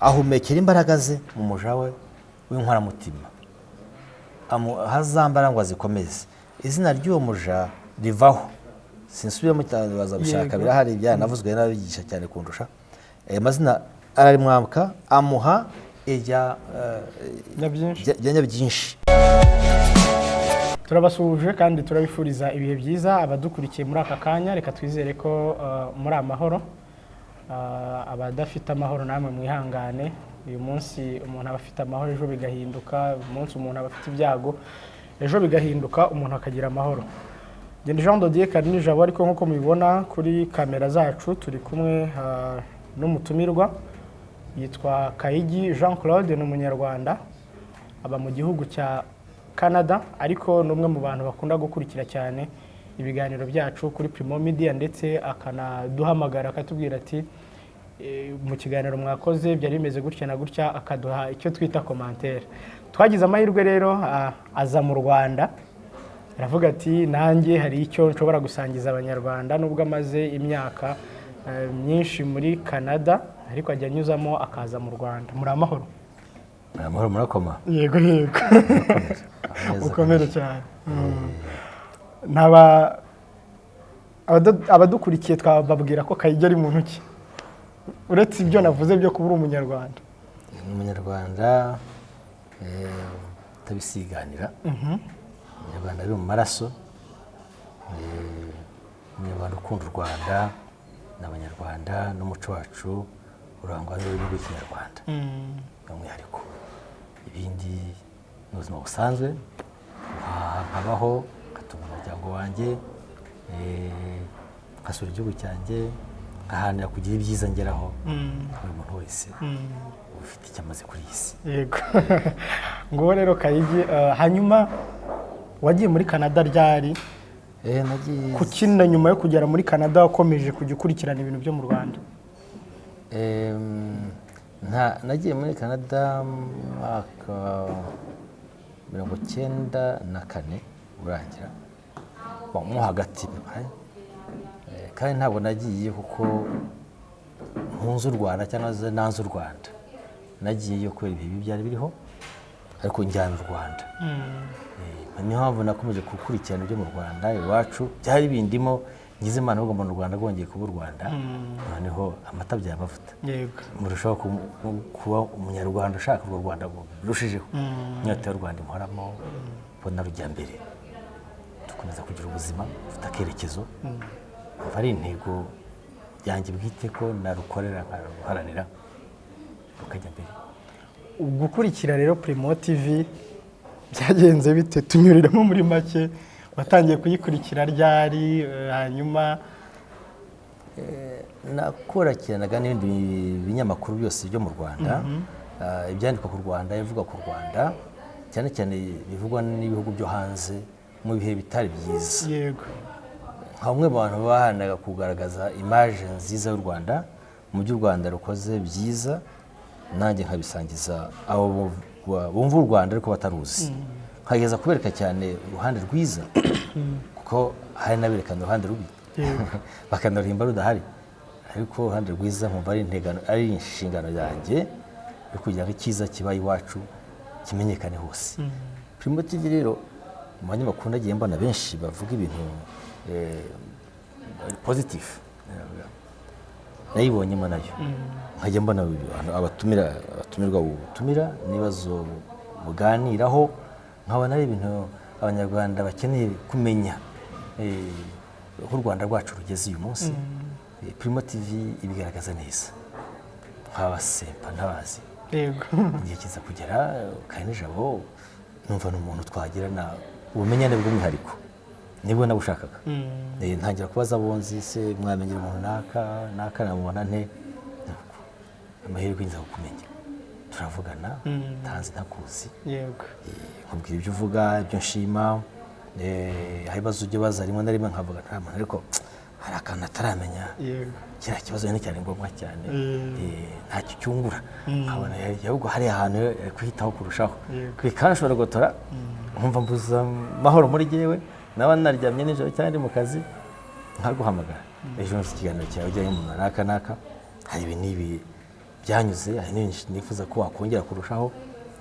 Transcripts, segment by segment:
Ahumekera imbaraga ze mu muja we w'inkoramutima, amuha za mbaraga ngo azikomeze. Izina ry'uwo muja rivaho, sinsubiramo cyane, bazabishaka. Birahari, byaranavuzwe n'abigisha cyane kundusha. Ayo mazina ararimwambika, amuha irya Nyabyinshi. Rya nyabyinshi. Turabasuhuje kandi turabifuriza ibihe byiza abadukurikiye muri aka kanya. Reka twizere ko muri amahoro. Abadafite amahoro namwe mwihangane. Uyu munsi umuntu aba afite amahoro, ejo bigahinduka. Uyu munsi umuntu aba afite ibyago, ejo bigahinduka, umuntu akagira amahoro. Ngenda Jean de Dieu Karinijabo, ariko nk'uko mubibona kuri kamera zacu turi kumwe n'umutumirwa, yitwa Kayigi Jean Claude, ni umunyarwanda, aba mu gihugu cya Canada, ariko ni umwe mu bantu bakunda gukurikira cyane ibiganiro byacu kuri Primo Media, ndetse akanaduhamagara akatubwira ati: "Mu kiganiro mwakoze byari bimeze gutya na gutya," akaduha icyo twita commentaire. Twagize amahirwe rero, aza mu Rwanda, aravuga ati: "Nanjye hari icyo nshobora gusangiza abanyarwanda," nubwo amaze imyaka myinshi muri Canada, ariko ajya anyuzamo akaza mu Rwanda. Muri amahoro? Amahoro, murakoma. Yego. Neza. Ukomere cyane. Ntaba abadukurikiye twababwira ko Kayigi ari muntu ki, uretse ibyo navuze byo kuba uri umunyarwanda? Ni umunyarwanda utabisiganira, umunyarwanda ari mu maraso, umunyarwanda ukunda u Rwanda n'abanyarwanda n'umuco wacu urangwa n'ururimi rw'ikinyarwanda by'umwihariko. Ibindi ni ubuzima busanzwe, nkabaho, ngatunga umuryango wanjye, nkasura igihugu cyanjye, nkaharanira kugira ibyiza ngeraho nka buri muntu wese ufite icyo amaze kuri iyi si. Yego, nguwo rero Kayigi. Hanyuma wagiye muri Canada ryari? Nagiye Kuki na nyuma yo kugera muri Canada wakomeje kujya ukurikirana ibintu byo mu Rwanda? Nagiye muri Canada mu mwaka 94 urangira. Bon, mo hagati. Kandi ntabwo nagiye kuko nkunze u Rwanda cyangwa se nanze u Rwanda. Nagiyeyo kubera ibihe bibi byari biriho, ariko njyana u Rwanda. Niyo mpamvu nakomeje gukurikirana ibyo mu Rwanda iwacu byari bindimo. Ngize Imana ahubwo mbona u Rwanda rwongeye kuba u Rwanda, noneho amata byaba amavuta, murushaho kuba umunyarwanda ushaka urwo Rwanda birushijeho. Inyota y'u Rwanda imporamo, mbona rujya mbere, dukomeza kugira ubuzima bufite akerekezo. Umva ari intego yanjye bwite ko narukorera, nkaruharanira rukajya mbere. Gukurikira rero Primo TV byagenze bite? Tunyuriremo muri make, watangiye kuyikurikira ryari? Hanyuma Nakurikiranaga n'ibindi binyamakuru byose byo mu Rwanda, ibyandikwa ku Rwanda, ibivugwa ku Rwanda, cyane cyane bivugwa n'ibihugu byo hanze mu bihe bitari byiza, nka bamwe mu bantu baharaniraga kugaragaza image nziza y'u Rwanda, mu byo u Rwanda rukoze byiza, nanjye nkabisangiza abo bumva u Rwanda ariko bataruzi, nkageza kubereka cyane uruhande rwiza, kuko hari n'aberekana uruhande rubi bakanaruhimba rudahari, ariko uruhande rwiza nkumva ari integano, ari inshingano yanjye yo kugira ngo icyiza kibaye iwacu kimenyekane hose. Primo TV rero, mu banyamakuru nagiye mbona benshi bavuga ibintu positif, nayibonyemo nayo, nkajya mbona abantu abatumirwa ubutumira n'ibibazo muganiraho, nkabona ari ibintu abanyarwanda bakeneye kumenya, aho u Rwanda rwacu rugeze uyu munsi. Primo TV ibigaragaza neza, nk'abasempa ntabazi. Igihe kiza kugera, Karinijabo numva ni umuntu twagirana ubumenyane bw'umwihariko, nibwo nabushakaga. Ntangira kubaza abo nzi: "Se mwamenyera umuntu naka naka, namubona nte?" Nuko amahirwe nza kukumenya, turavugana ntanzi ntakuzi. Nkubwira ibyo uvuga, ibyo nshima, hari ibibazo ujya ubaza rimwe na rimwe nkavuga nta muntu, ariko hari akantu ataramenya. Kiriya kibazo ni cyane ngombwa cyane. Ntacyo cyungura, nkabona ahubwo hari ahantu kwitaho kurushaho. Bikanshobora gutora, nkumva mbuza amahoro muri jyewe, naba naryamye nijoro cyangwa ndi mu kazi nkaguhamagara: "Ejo nzi ikiganiro cyawe ujyanye umuntu naka naka, hari ibi n'ibi." byanyuze, hari n'ibindi nifuza ko wakongera kurushaho.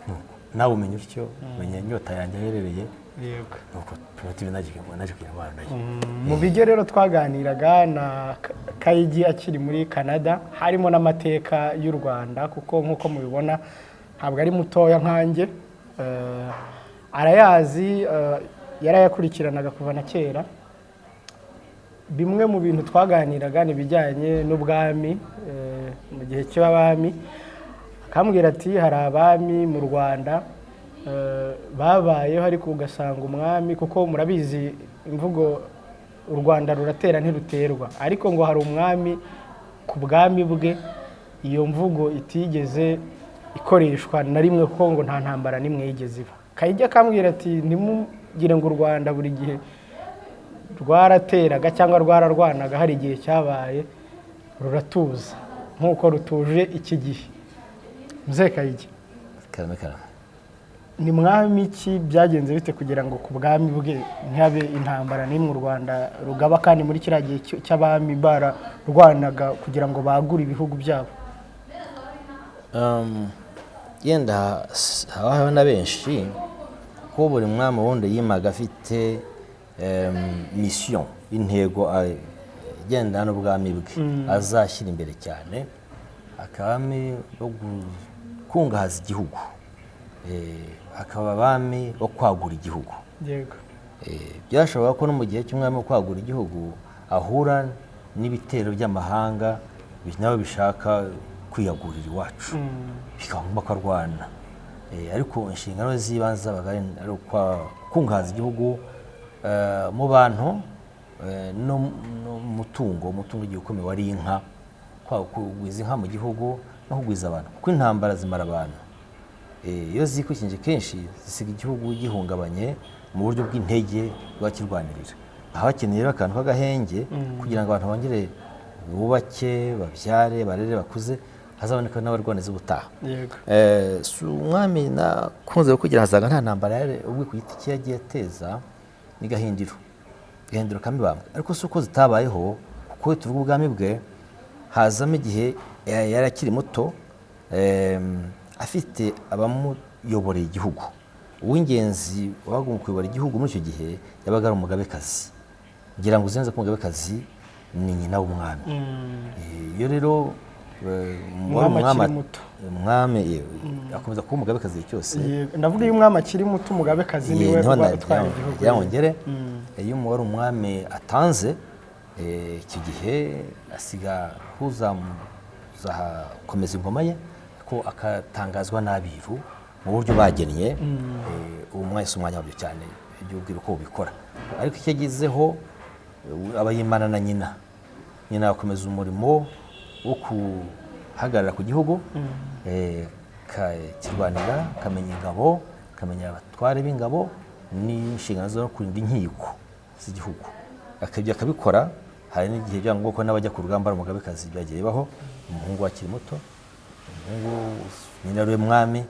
Nuko nawe umenya utyo, umenya inyota yanjye aho iherereye. Nuko Primo TV naje kugira impano nayo. Mu bijyo rero twaganiraga na Kayigi akiri muri Canada, harimo n'amateka y'u Rwanda, kuko nk'uko mubibona ntabwo ari mutoya nkanjye. Arayazi, yarayakurikiranaga kuva na kera. Bimwe mu bintu twaganiraga ni ibijyanye n'ubwami, mu gihe cy'abami, akambwira ati hari abami mu Rwanda babayeho, ariko ugasanga umwami, kuko murabizi imvugo "u Rwanda ruratera ntiruterwa", ariko ngo hari umwami ku bwami bwe iyo mvugo itigeze ikoreshwa na rimwe, kuko ngo nta ntambara n'imwe yigeze iba. Kayigi akambwira ati ntimugire ngo u Rwanda buri gihe rwarateraga cyangwa rwararwanaga, hari igihe cyabaye ruratuza nk'uko rutuje iki gihe. Mzee Kayigi, Karame, karame. ni mwami ki, byagenze bite kugira ngo ku bwami bwe ntihabe intambara n'imwe u Rwanda rugaba, kandi muri kiriya gihe cy'abami bararwanaga kugira ngo bagure ibihugu byabo? Yenda habaho na benshi, kuko buri mwami wundi yimaga afite mission, intego igendana n'ubwami bwe azashyira imbere cyane, akabami bo gukungahaza igihugu, hakaba abami bo kwagura igihugu. Byashoboka ko no mu gihe cy'umwami wo kwagura igihugu ahura n'ibitero by'amahanga nabo bishaka kwiyagurira iwacu, bikaba ngombwa ko arwana. Ariko inshingano z'ibanze zabaga ari kungahaza igihugu mu bantu no mu mutungo. Umutungo w'igihugu ukomeye wari inka, kugwiza inka mu gihugu no kugwiza abantu, kuko intambara zimara abantu. Iyo zikurikije kenshi zisiga igihugu gihungabanye mu buryo bw'intege bakirwanirira. Aho hakeneye rero akantu k'agahenge kugira ngo abantu bongere bubake, babyare, barere, bakuze, hazaboneka n'abarwaniza ubutaha. Si umwami nakunze kugira hazaga nta ntambara yari ubwe ku giti cye yagiye ateza, ni Gahindiro, Gahindiro ka Mibambwe. Ariko si uko zitabayeho, kuko iyo tuvuga ubwami bwe hazamo igihe yari akiri muto, afite abamuyoboreye igihugu. Uw'ingenzi wabaga mu kuyobora igihugu muri icyo gihe yabaga ari umugabekazi. Ngira ngo uzi neza ko umugabekazi ni nyina w'umwami. Iyo rero wari Umwami akiri umwami muto. Umwami akomeza kuba umugabekazi igihe cyose. Yego, ndavuga iyo umwami akiri muto, umugabekazi niwe niho uba utwara igihugu. Nagira ngo ngere. Iyo wari umwami atanze, icyo gihe asiga uzakomeza ingoma ye, ko akatangazwa n'abiru mu buryo bagennye. Uwo mwanya si umwanya wabyo cyane, ujye ubwira uko ubikora. Ariko icyo agezeho, aba yimana na nyina, nyina agakomeza umurimo wo guhagarara ku gihugu, kakirwanira, kamenya ingabo, kamenya abatware b'ingabo n'inshingano zo kurinda inkiko z'igihugu, akabyo akabikora. Hari n'igihe byaba ngombwa ko n'abajya ku rugamba ari umugabekazi, byagiye bibaho. Umuhungu akiri muto, umuhungu nyina ari we mwami,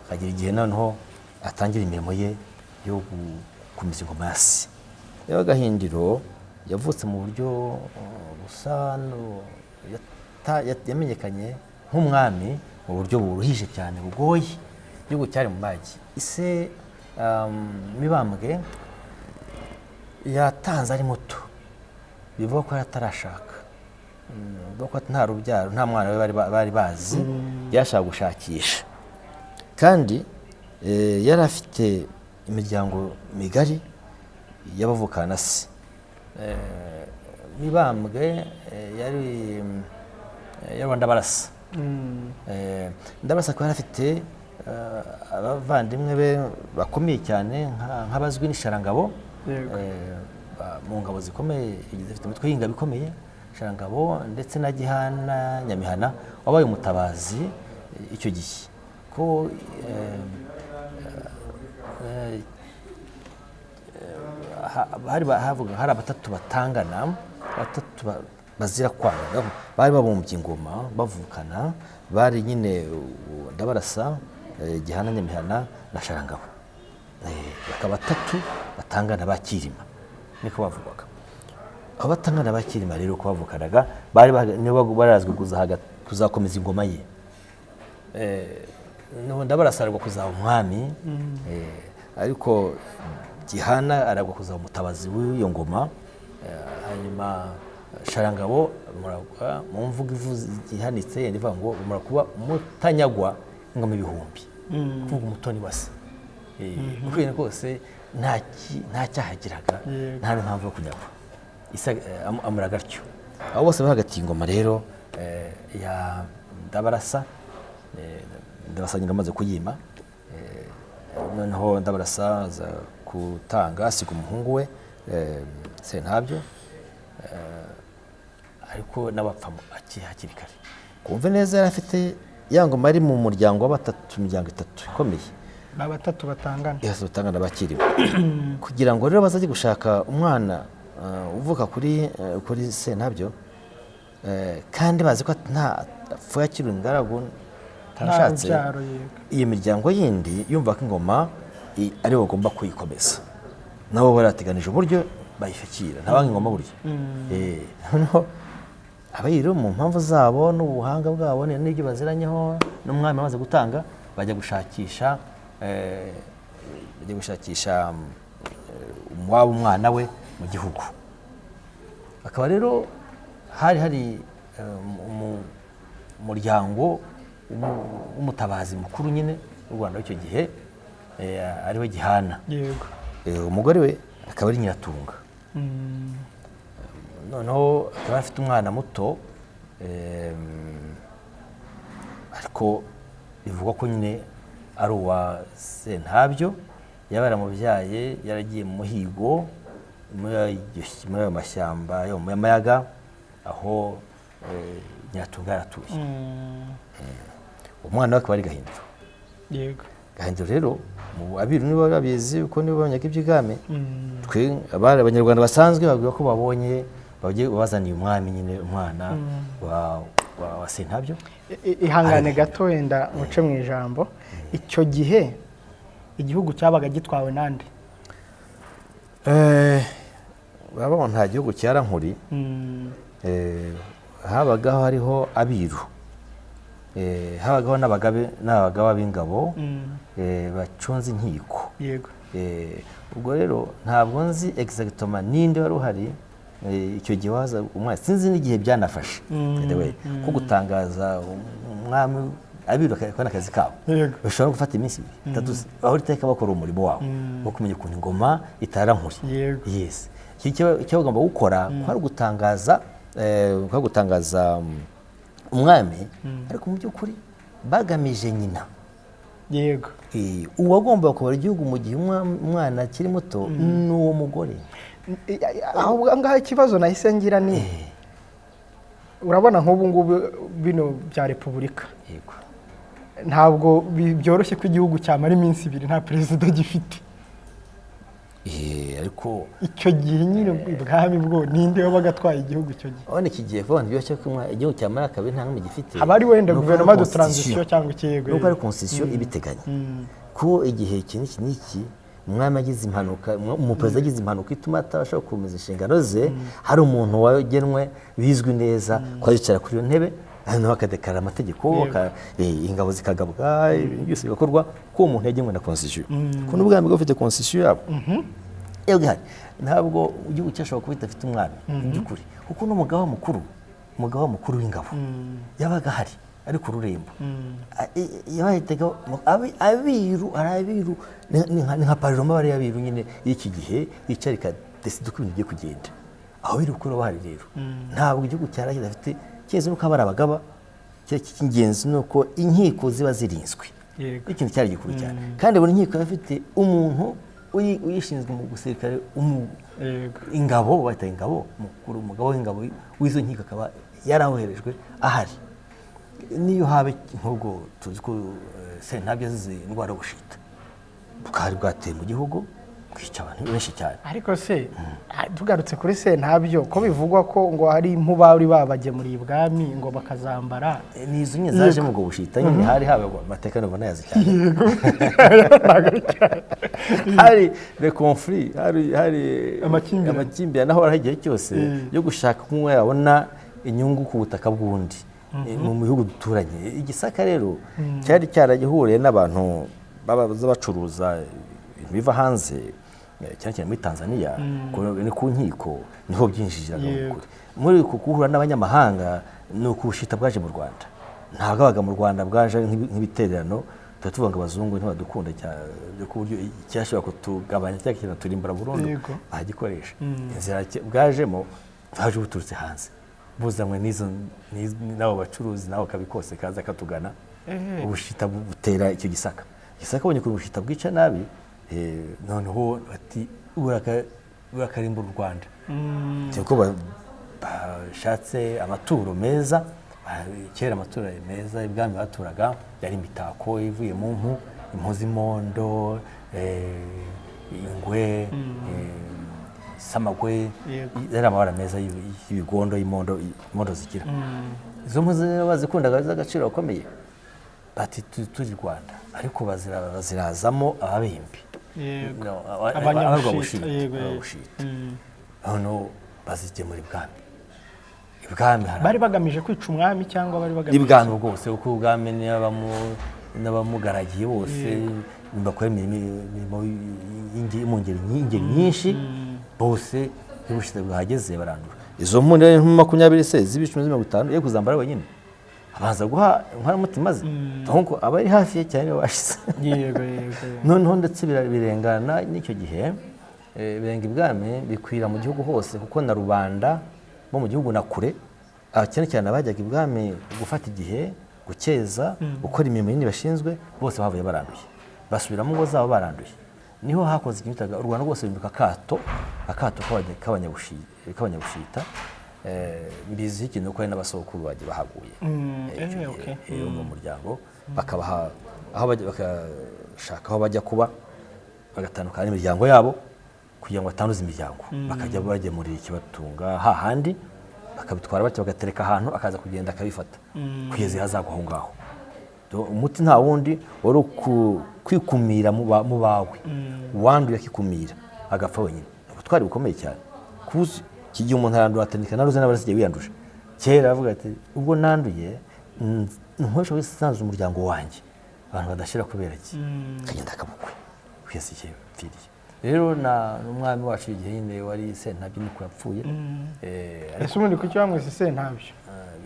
akagira igihe noneho atangira imirimo ye yo gukomeza ingoma ya se. Rero Gahindiro yavutse mu buryo busa yamenyekanye nk'umwami mu buryo buruhije cyane, bugoye. Igihugu cyari mu magi. Ise Mibambwe yatanze ari muto, bivuga ko yari atarashaka, bivuga ko nta rubyaro, nta mwana we bari bazi, yashaka gushakisha. Kandi yari afite imiryango migari y'abavukana na se. Mibambwe yari Ndabarasa. Ndabarasa akaba yari afite abavandimwe be bakomeye cyane nk'abazwi n'Isharangabo. Mu ngabo zikomeye, zifite imitwe y'ingabo ikomeye, Sharangabo ndetse na Gihana Nyamihana wabaye umutabazi icyo gihe, ko hari havuga hari abatatu batangana, batatu bazira kwanga, bari babumbye ingoma bavukana, bari nyine Ndabarasa, Gihana Nyamihana na Sharangabo. Bakaba batatu batangana ba Cyilima, niko bavugwaga. Abo batangana ba Cyilima rero, uko bavukanaga, bari nibo barazwi kuzakomeza ingoma ye. Ndabarasa aragwa kuzaba umwami, ariko Gihana aragwa kuzaba umutabazi w'iyo ngoma. Hanyuma Sharangabo muragwa mu mvugo ivuze ihanitse yenda ivuga ngo muragwa kuba umutanyagwa ingoma ibihumbi, kuvuga umutoni wa se. Uko biri kose nta cyaha yagiraga, nta n'impamvu yo kunyagwa. Amuraga atyo. Abo bose bahagatiye ingoma rero ya Ndabarasa. Ndabarasa nyine amaze kuyima, noneho Ndabarasa aza gutanga, asiga umuhungu we Sentabyo, ariko n'abapfa hakiri kare. Kumve neza, yari afite ya ngoma ari mu muryango wa batatu, imiryango itatu ikomeye. Ba batatu batangana. Yose batangana bakiriwe. Kugira ngo rero bazajye gushaka umwana uvuka kuri Sentabyo, kandi bazi ko nta apfuye akiri ingaragu, atarashatse, nta rubyaro, yego. Iyo miryango yindi yumva ko ingoma aribo bagomba kuyikomeza, nabo barateganije uburyo bayifakira, ntabanga ingoma burya. Noneho abayiru mu mpamvu zabo n'ubuhanga bwabo n'ibyo baziranyeho n'umwami amaze gutanga, bajya gushakisha umwabo umwana we mu gihugu. Akaba rero hari umuryango w'umutabazi mukuru nyine w'u Rwanda w'icyo gihe, ariwe Gihana. Umugore we akaba ari Nyiratunga. Noneho akaba afite umwana muto, ariko bivugwa ko nyine ari uwa Sentabyo, yaba yaramubyaye yaragiye mu muhigo muri ayo mashyamba yo mu Mayaga aho Nyiratunga yaratuye. Umwana we akaba ari Gahindiro. Gahindiro rero mu abiru niba babizi, kuko nibo bamenyaga iby'ibwami, twe abari abanyarwanda basanzwe babwira ko babonye bagiye bazaniye umwami nyine umwana wa Sentabyo. Ihangane gato wenda muce mu ijambo. Icyo gihe igihugu cyabaga gitwawe nande? Urabona nta gihugu cyarankuri. Habagaho hariho abiru, habagaho n'abagabe n'abagaba b'ingabo bacunze inkiko. Ubwo rero ntabwo nzi exactement ninde wari uhari icyo gihe waza umwami, sinzi n'igihe byanafashe. By the way, ko gutangaza umwami, abiru bakora akazi kabo, bashobora gufata iminsi 2 3, aho iteka bakora umurimo wabo wo kumenya ukuntu ingoma itarankuri. Yes, icyo bagomba gukora kwari gutangaza, kwari gutangaza umwami, ariko mu by'ukuri bagamije nyina. Uwagomba kuyobora igihugu mu gihe umwana akiri muto ni uwo mugore. Aho ngaho ikibazo nahise ngira ni, urabona nk'ubu ngubu bino bya repubulika, ntabwo byoroshye ko igihugu cyamara iminsi 2 nta perezida gifite. Ariko icyo gihe nyine ibwami bwo ninde wabaga atwaye igihugu icyo gihe? Urabona iki gihe vuba ntibyoshye ko igihugu cyamara kabiri nta n'umwe gifite. Haba hari wenda Nuko guverinoma hari de transition constitution. cyangwa ikiyego. Nuko hari constitution ibiteganya ko igihe iki n'iki n'iki umwami agize impanuka, umuperezida agize impanuka ituma atabasha gukomeza inshingano ze, hari umuntu wagenwe bizwi neza ko azicara kuri iyo ntebe, hanyuma akadekarara amategeko, ingabo zikagabwa, ibintu byose bigakorwa ko uwo muntu yagenwe na constitution, ko n'ubwami bwaba bufite constitution yabo. Yego, ihari. Ntabwo igihugu cyashobora kuba kidafite umwami mu by'ukuri, kuko n'umugaba mukuru, umugaba mukuru w'ingabo yabaga ahari ari ku rurembo. Yabahitaga abiru, hari abiru, ni nka parlement bari abiru nyine y'iki gihe yicara ikadesida uko ibintu bigiye kugenda. Aho biri gukora bahari rero, ntabwo igihugu cyara kidafite keretse nuko haba hari abagaba. Cy'ingenzi ni uko inkiko ziba zirinzwe. Ikintu cyari gikuru cyane, kandi buri nkiko iba ifite umuntu uyishinzwe mu gisirikare, ingabo bahita ingabo mukuru, umugabo w'ingabo w'izo nkiko akaba yarahoherejwe ahari. Niyo haba nk'ubwo tuzi ko Sentabyo azize indwara y'ubushita bwari bwateye mu gihugu, bwica abantu benshi cyane. Ariko se tugarutse kuri Sentabyo, ko bivugwa ko ngo hari impu bari babagemuriye ibwami ngo bakazambara? Ni izo nyine zaje mu ubwo bushita nyine, hari haba amateka numva nayazi cyane. Hari le conflit, hari Amakimbirane. Amakimbirane aho hari igihe cyose yo gushaka ko umwe yabona inyungu ku butaka bw'undi. Mu bihugu duturanye. Igisaka rero cyari cyaragihuriye n'abantu baza bacuruza ibintu biva hanze, cyane cyane muri Tanzania, ni ku nkiko niho byinjiraga mu kuri. Muri uku guhura n'abanyamahanga ni uku ubushita bwaje mu Rwanda. Ntabwo bwabaga mu Rwanda, bwaje ari nk'ibitererano. Tuba tuvuga ngo abazungu ntibadukunda cyane ku buryo icyashobora kutugabanya cyangwa kikanaturimbura burundu bagikoresha. Inzira bwajemo, bwaje buturutse hanze, buzanywe n'abo bacuruzi, nawe kabikose kaza katugana. Ubushita butera icyo Gisaka. Gisaka abonye ukuntu ubushita bwica nabi, noneho bati burakarimbura u Rwanda. Ko bashatse amaturo meza. Kera amaturo meza ibwami baturaga yari imitako ivuye mu mpu, impu z'imondo, ingwe, isamagwe. Yari amabara meza y'ibigondo, y'imondo, imondo zigira izo mpu rero bazikundaga z'agaciro gakomeye. Bati turi Rwanda, ariko bazirazamo ababembe. No, Abanyabushita, abarwabushita, yego. ababushita. Noneho bazigemura ibwami. Ibwami hari Bari bagamije kwica umwami cyangwa bari bagamije ibwami bwose, kuko ubwami n'abamugaragiye bose bakora imirimo mu ngeri nyinshi, bose iyo ubushita bwahageze barandura. Izo mpu rero, impu 20 se z'ibicumi 50, yo kuzambara wenyine, abanza guha inkoramutima ze. Donc abari hafi ye cyane nibo bashize. yego yego yego. Noneho ndetse birengana n'icyo gihe, birenga ibwami, bikwira mu gihugu hose, kuko na rubanda bo mu gihugu na kure, cyane cyane abajyaga ibwami gufata igihe, gukeza, gukora imirimo yindi bashinzwe, bose bavuye baranduye, basubira mu ngo zabo baranduye. Niho hakoze ikintu bitaga u Rwanda rwose ruhinduka akato, akato k'abanyabushita. Mbiziho ikintu ko hari n'abasokuru bagiye bahaguye icyo gihe, bo mu muryango bakabaha aho bajya, bakashaka aho bajya kuba, bagatandukana n'imiryango yabo kugira ngo batanduza imiryango, bakajya bagemurira ikibatunga hahandi, bakabitwara batyo, bagatereka ahantu, akaza kugenda akabifata kugeza igihe azagwa aho ngaho. Umuti nta wundi wari kwikumira mu bawe. Uwanduye akikumira agapfa wenyine. Ni ubutwari bukomeye cyane. Kuzi iki gihe umuntu arandura atandika naruze n'abarasigaye wiyanduje. Kera aravuga ati ubwo nanduye, nkoresha wese nsanze umuryango wanjye abantu badashira kubera iki, akagenda akabukwe kugeza igihe bapfiriye. Rero na n'umwami wacu igihe nyine wari Sentabyo niko yapfuye. Ariko Ese ubundi kuki bamwise Sentabyo?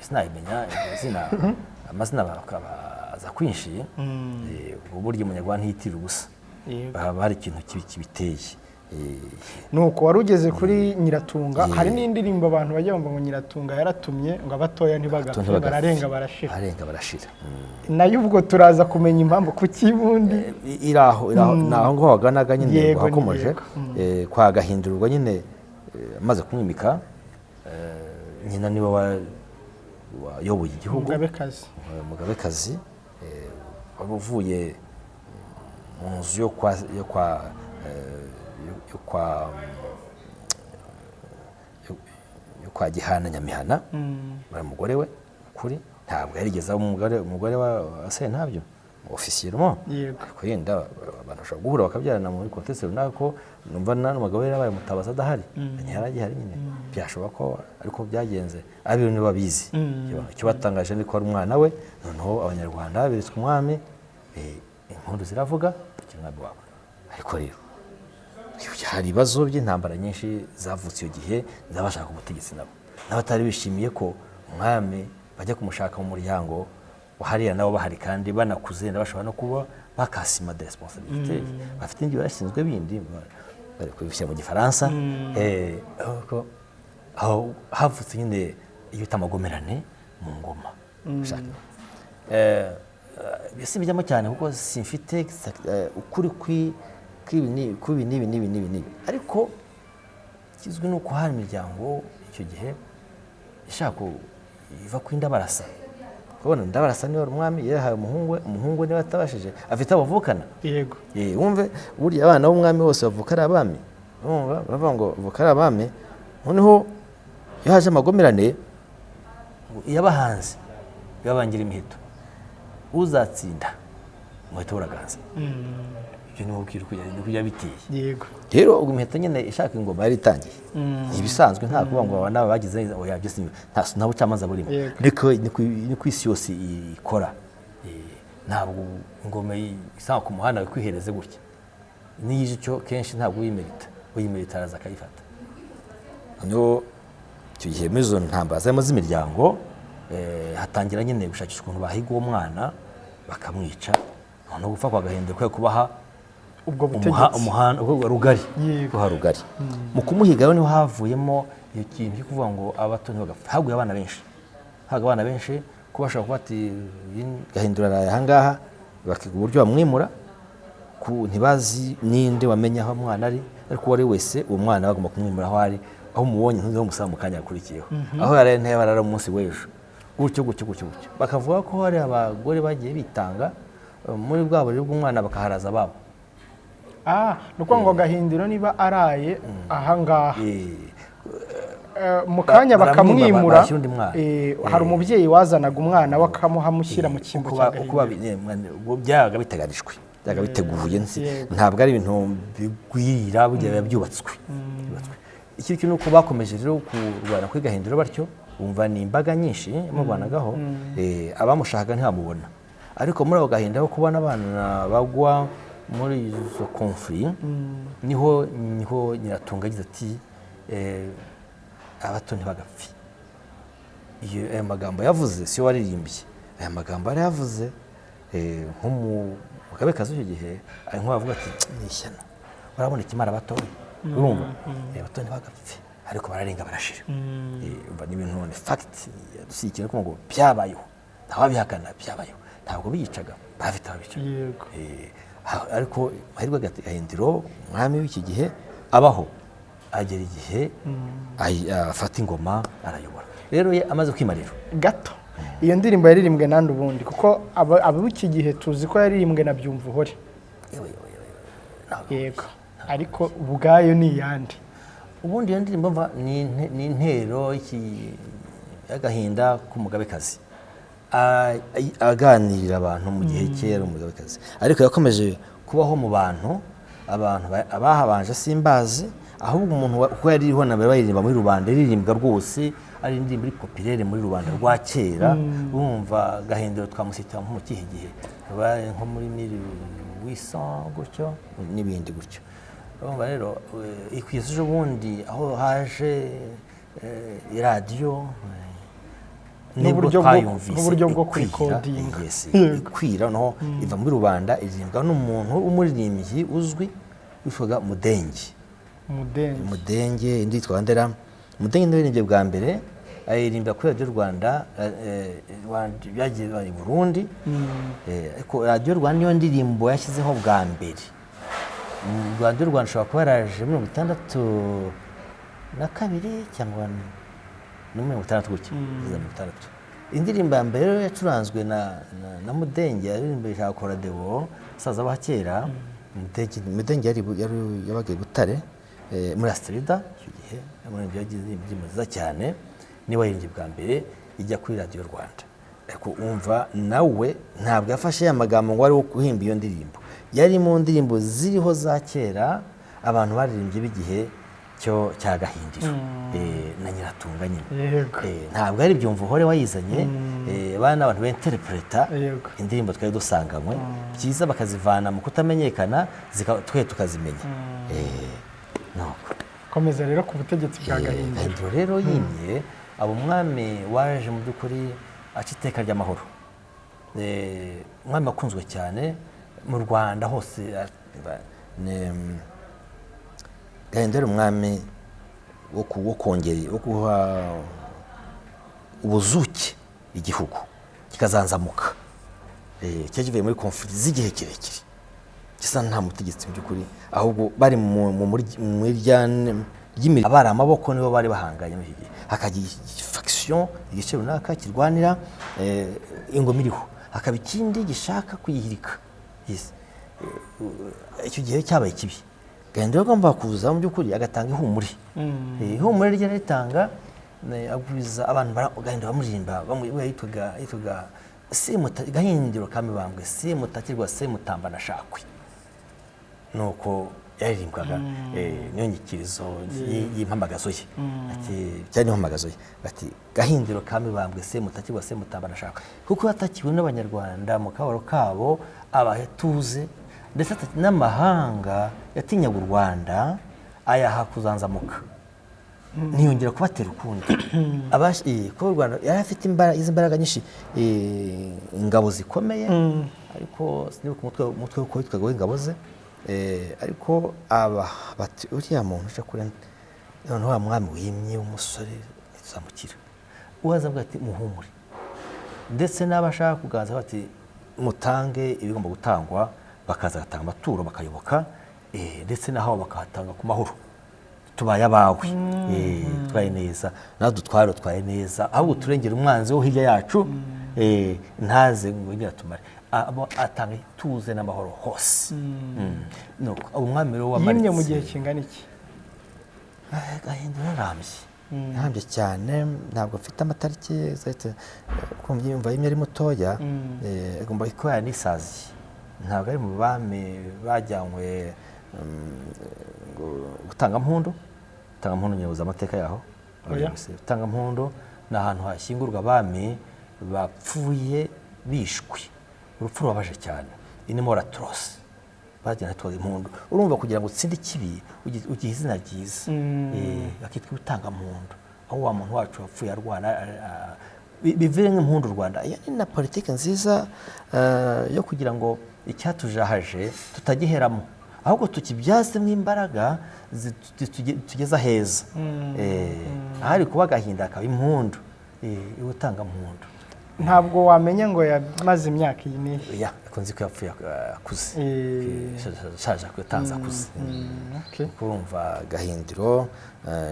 Sinabimenya izina, amazina bakaba aza kwinshi. Uburyo umunyarwanda ntiyitirira ubusa, haba hari ikintu kibi kibiteye. Nuko wari ugeze kuri Nyiratunga. Hari n'indirimbo abantu bajya bumva ngo Nyiratunga yaratumye ngo abatoya ntibagapfe, ntibagapfe. Bararenga barashira. Barenga barashira. Nayo ubwo turaza kumenya impamvu kuki bundi. Iraho, iraho, ni aho ngaho waganaga nyine. Wakomoje. Kwa Gahindurwa nyine, amaze kumwimika, nyina niwe wayoboye igihugu. Umugabekazi. Umugabekazi wari uvuye mu nzu yo kwa Gihana Nyamihana. Bari umugore we kuri ntabwo yarigeze aba umugore wa Sentabyo officiellement. Ariko yenda abantu bashobora guhura bakabyarana muri contexte runaka, ko numva n'umugabo we yarabaye umutabazi adahari, ntiyari agihari nyine, byashoboka ko ariko byagenze, abiru nibo babizi. Icyo batangaje ni ko ari umwana we. Noneho Abanyarwanda beretswe umwami, impundu ziravuga, bakira umwami wabo. Ariko rero hari ibibazo by'intambara nyinshi zavutse icyo gihe z'abashaka ubutegetsi, nabo n'abatari bishimiye ko umwami bajya kumushaka mu muryango hariya, nabo bahari kandi banakuze, bashobora no kuba bakasima de responsabilité, bafite ibindi bashinzwe bindi, bari kubishyira mu Gifaransa. Ariko aho havutse nyine iyo bita amagomerane mu ngoma. Si bijyamo cyane kuko simfite ukuri kw'ibi kw'ibi n'ibi n'ibi n'ibi n'ibi, ariko ikizwi ni uko hari imiryango icyo gihe ishaka iva ku Ndabarasa. Kubona Ndabarasa niba wari umwami yahaye umuhungu we, umuhungu we niba atabashije afite abo bavukana. Wumve burya abana b'umwami bose bavuka ari abami. Urumva baravuga ngo bavuka ari abami. Noneho iyo haje amagomerane, ngo iyabahanze ibabangira imiheto, uzatsinda umuheto uraganza. Ibyo ni ubwira uko niko byari biteye. Rero ubwo imiheto nyine ishaka ingoma yari itangiye, ni ibisanzwe, nta kuvuga ngo aba n'aba bagize, oya, byose nta bucamanza burimo. Niko isi yose ikora. Ntabwo ingoma isanga ku muhanda wikwihereze gutya, niyo ije icyo kenshi ntabwo uyimerita, uyimerita araza akayifata. Noneho icyo gihe muri izo ntambara zarimo z'imiryango, hatangira nyine gushakisha ukuntu bahiga uwo mwana bakamwica. Noneho gupfa kwa Gahindiro kwe kubaha ubwo butegetsi. Umuhanda ubwo rugari, kuha rugari. Mu kumuhiga rero niho havuyemo iyo kintu cyo kuvuga ngo abato ntibagapfa. Haguye abana benshi, haguye abana benshi, kuba bashobora kuba ati Gahindiro araye ahangaha, bakiga uburyo bamwimura ku ntibazi ninde wamenya aho umwana ari, ariko uwo ari wese uwo mwana bagomba kumwimura aho ari, aho umubonye ntuzi umusaba mu kanya gakurikiyeho, aho yaraye ntiyaba arara umunsi w'ejo, gutyo gutyo gutyo gutyo. Bakavuga ko hari abagore bagiye bitanga, muri bwa buriri bw'umwana bakaharaza ababo. Ni ukuvuga ngo Gahindiro niba araye ahangaha, mu kanya baramwimura, bakamwimura. Bashyira undi mwana. Hari umubyeyi wazanaga umwana we akamuhamushyira mu cyimbo uko cya uko Gahindiro. Ubwo byabaga biteganijwe, byabaga biteguye, ntabwo ari ibintu bigwirira, burya biba byubatswe. Ikindi kintu ni uko bakomeje rero kurwana kuri Gahindiro batyo, bumva ni imbaga nyinshi yamurwanagaho, abamushakaga ntibamubona. Ariko muri ako gahinda ko kubona abana bagwa muri izo conflit, niho Nyiratunga yagize ati abato ntibagapfe. Iyo aya magambo yavuze siyo waririmbye, aya magambo yari yavuze nk'umugabekazi w'icyo gihe, ari nk'uwavuga ati ni ishyano, urabona ikimara abatoya, urumva, abato ntibagapfe, ariko bararenga barashira. Umva, ni ibintu, ni fact yadushyigikiye kuko ngo byabayeho, ntawabihakana, byabayeho. Ntabwo biyicaga, bafite ababicaga. Ariko amahirwe Gahindiro umwami w'iki gihe abaho agera igihe afata ingoma arayobora. Rero ye amaze kwima rero Gato, iyo ndirimbo yaririmbwe nande ubundi? Kuko ab'iki gihe tuzi ko yaririmbwe na Byumvuhore. Yewe, yewe, yewe, ntabwo. Yego, ariko ubwayo ni iyande? Ubundi iyo ndirimbo mva ni intero y'agahinda k'umugabekazi, aganirira abantu mu gihe kera umugabekazi, ariko yakomeje kubaho mu bantu. Abantu abahabanje simbazi, ahubwo umuntu uko yari iriho na mbere bayiririmba muri rubanda, iririmbwa rwose ari indirimbo iri populaire muri rubanda rwa kera. Bumva Gahindiro twamusita nko mu kihe gihe? Babaye nko muri 1800 gutyo n'ibindi gutyo. Urumva rero, kugeza ejo bundi aho haje iradiyo, nibwo twayumvise n'uburyo bwo ikwira, kurikodinga. Yes, ikwira noneho iva muri rubanda, iririmbwa n'umuntu w'umuririmbyi uzwi witwaga Mudenge. Umudenge. Mudenge, indi yitwa Ndera. Mudenge niwe waririmbye bwa mbere, ayiririmba kuri Radiyo Rwanda, byagiye i Burundi. Ariko Radiyo Rwanda niyo ndirimbo yashyizeho bwa mbere. Radiyo Rwanda ishobora kuba yaraje 62 cyangwa ni 60 gutya, kugeza 60. Indirimbo ya mbere rero yacuranzwe na Mudenge yaririmbye Shakora Deo, musaza wa kera. Mudenge yabaga i Butare, muri Astrida icyo gihe, umuririmbyi yagize indirimbo nziza cyane, niwe waririmbye bwa mbere ijya kuri Radiyo Rwanda. Ariko umva, nawe ntabwo yafashe ya magambo ngo ari wo guhimba iyo ndirimbo, yari mu ndirimbo ziriho za kera abantu baririmbye b'igihe cyo cya Gahindiro, na Nyiratunga nyine. Ntabwo ari Byumvuhore wayizanye, bana abantu benterpreta indirimbo twari dusanganywe byiza, bakazivana mu kutamenyekana twe tukazimenya. Nuko. Komeza rero ku butegetsi bwa Gahindiro. Gahindiro rero yimye, aba umwami waje mu by'ukuri aca iteka ry'amahoro. Umwami wakunzwe cyane mu Rwanda hose. Gahindiro yari umwami wo kongera, wo guha ubuzuke igihugu kikazanzamuka. Cyari kivuye muri conflit z'igihe kirekire, gisa nta mutegetsi mu by'ukuri, ahubwo bari mu ryane ry'imiri, abari amaboko nibo bari bahanganye muri iki gihe, hakagira faction, igice runaka kirwanira ingoma iriho, hakaba ikindi gishaka kuyihirika. Yes. Icyo gihe cyabaye kibi. Gahindiro agomba kuza mu by'ukuri agatanga ihumure. Ihumure rye ritanga, agwiza abantu Gahindiro bamuririmba, we yitwaga Gahindiro Kamibambwe Semutakirwa Semutamba na Shakwe. Nuko yaririmbwaga, niyo nyikirizo y'impamagazo ye. Ati byari impamagazo ye, bati: "Gahindiro ka Mibambwe Semutakirwa Semutamba ndashaka," kuko yatakiwe n'Abanyarwanda mu kababaro kabo, abahe tuze, ndetse n'amahanga yatinyaga u Rwanda ayaha kuzanzamuka, ntiyongera kubatera ukundi. Kuba u Rwanda yari afite izi mbaraga nyinshi, ingabo zikomeye, ariko sinibuka umutwe uko witwaga w'ingabo ze, ariko aba bati: "Uriya muntu uje kuri noneho wa mwami wimye w'umusore ntituzamukira." Uwaza avuga ati: "Muhumure," ndetse n'abashaka kuganza bati: "Mutange ibigomba gutangwa," bakaza bagatanga amaturo, bakayoboka, ndetse n'aho bakahatanga ku mahoro: "Tubaye abawe, twaye neza, natwe dutware, utwaye neza, ahubwo turengera umwanzi wo hirya yacu, ntaze ngo yongere atumare." Atanga ituze n'amahoro hose. Nuko umwami rero Yimye mu wamaritse gihe kingana iki? Gahindura yarambye, yarambye cyane. Ntabwo mfite amatariki exact, kumva yumva yimye ari mutoya, agomba kuba yaranisaziye. Ntabwo ari mu bami bajyanywe ngo gutanga mpundu. Gutanga mpundu, nyoboza amateka yaho. Oya. Gutanga mpundu ni ahantu hashyingurwa abami bapfuye bishwe urupfu rubabaje cyane, iyi ni mort atroce, bagenda batwaza impundu. Urumva, kugira ngo utsinde ikibi ugihe izina ryiza, akitwa ibitangampundu, aho wa muntu wacu wapfuye arwana, bivire nk'impundu u Rwanda. Iyo ni na politiki nziza yo kugira ngo icyatujahaje tutagiheramo, ahubwo tukibyazemo imbaraga tugeza heza. Ahari kuba agahinda hakaba impundu, ibutangampundu. Ntabwo wamenya ngo yamaze imyaka iyi n'iyi? Ya, akunze ko yapfuye akuze, ashaje, yatanze akuze. Kuko urumva Gahindiro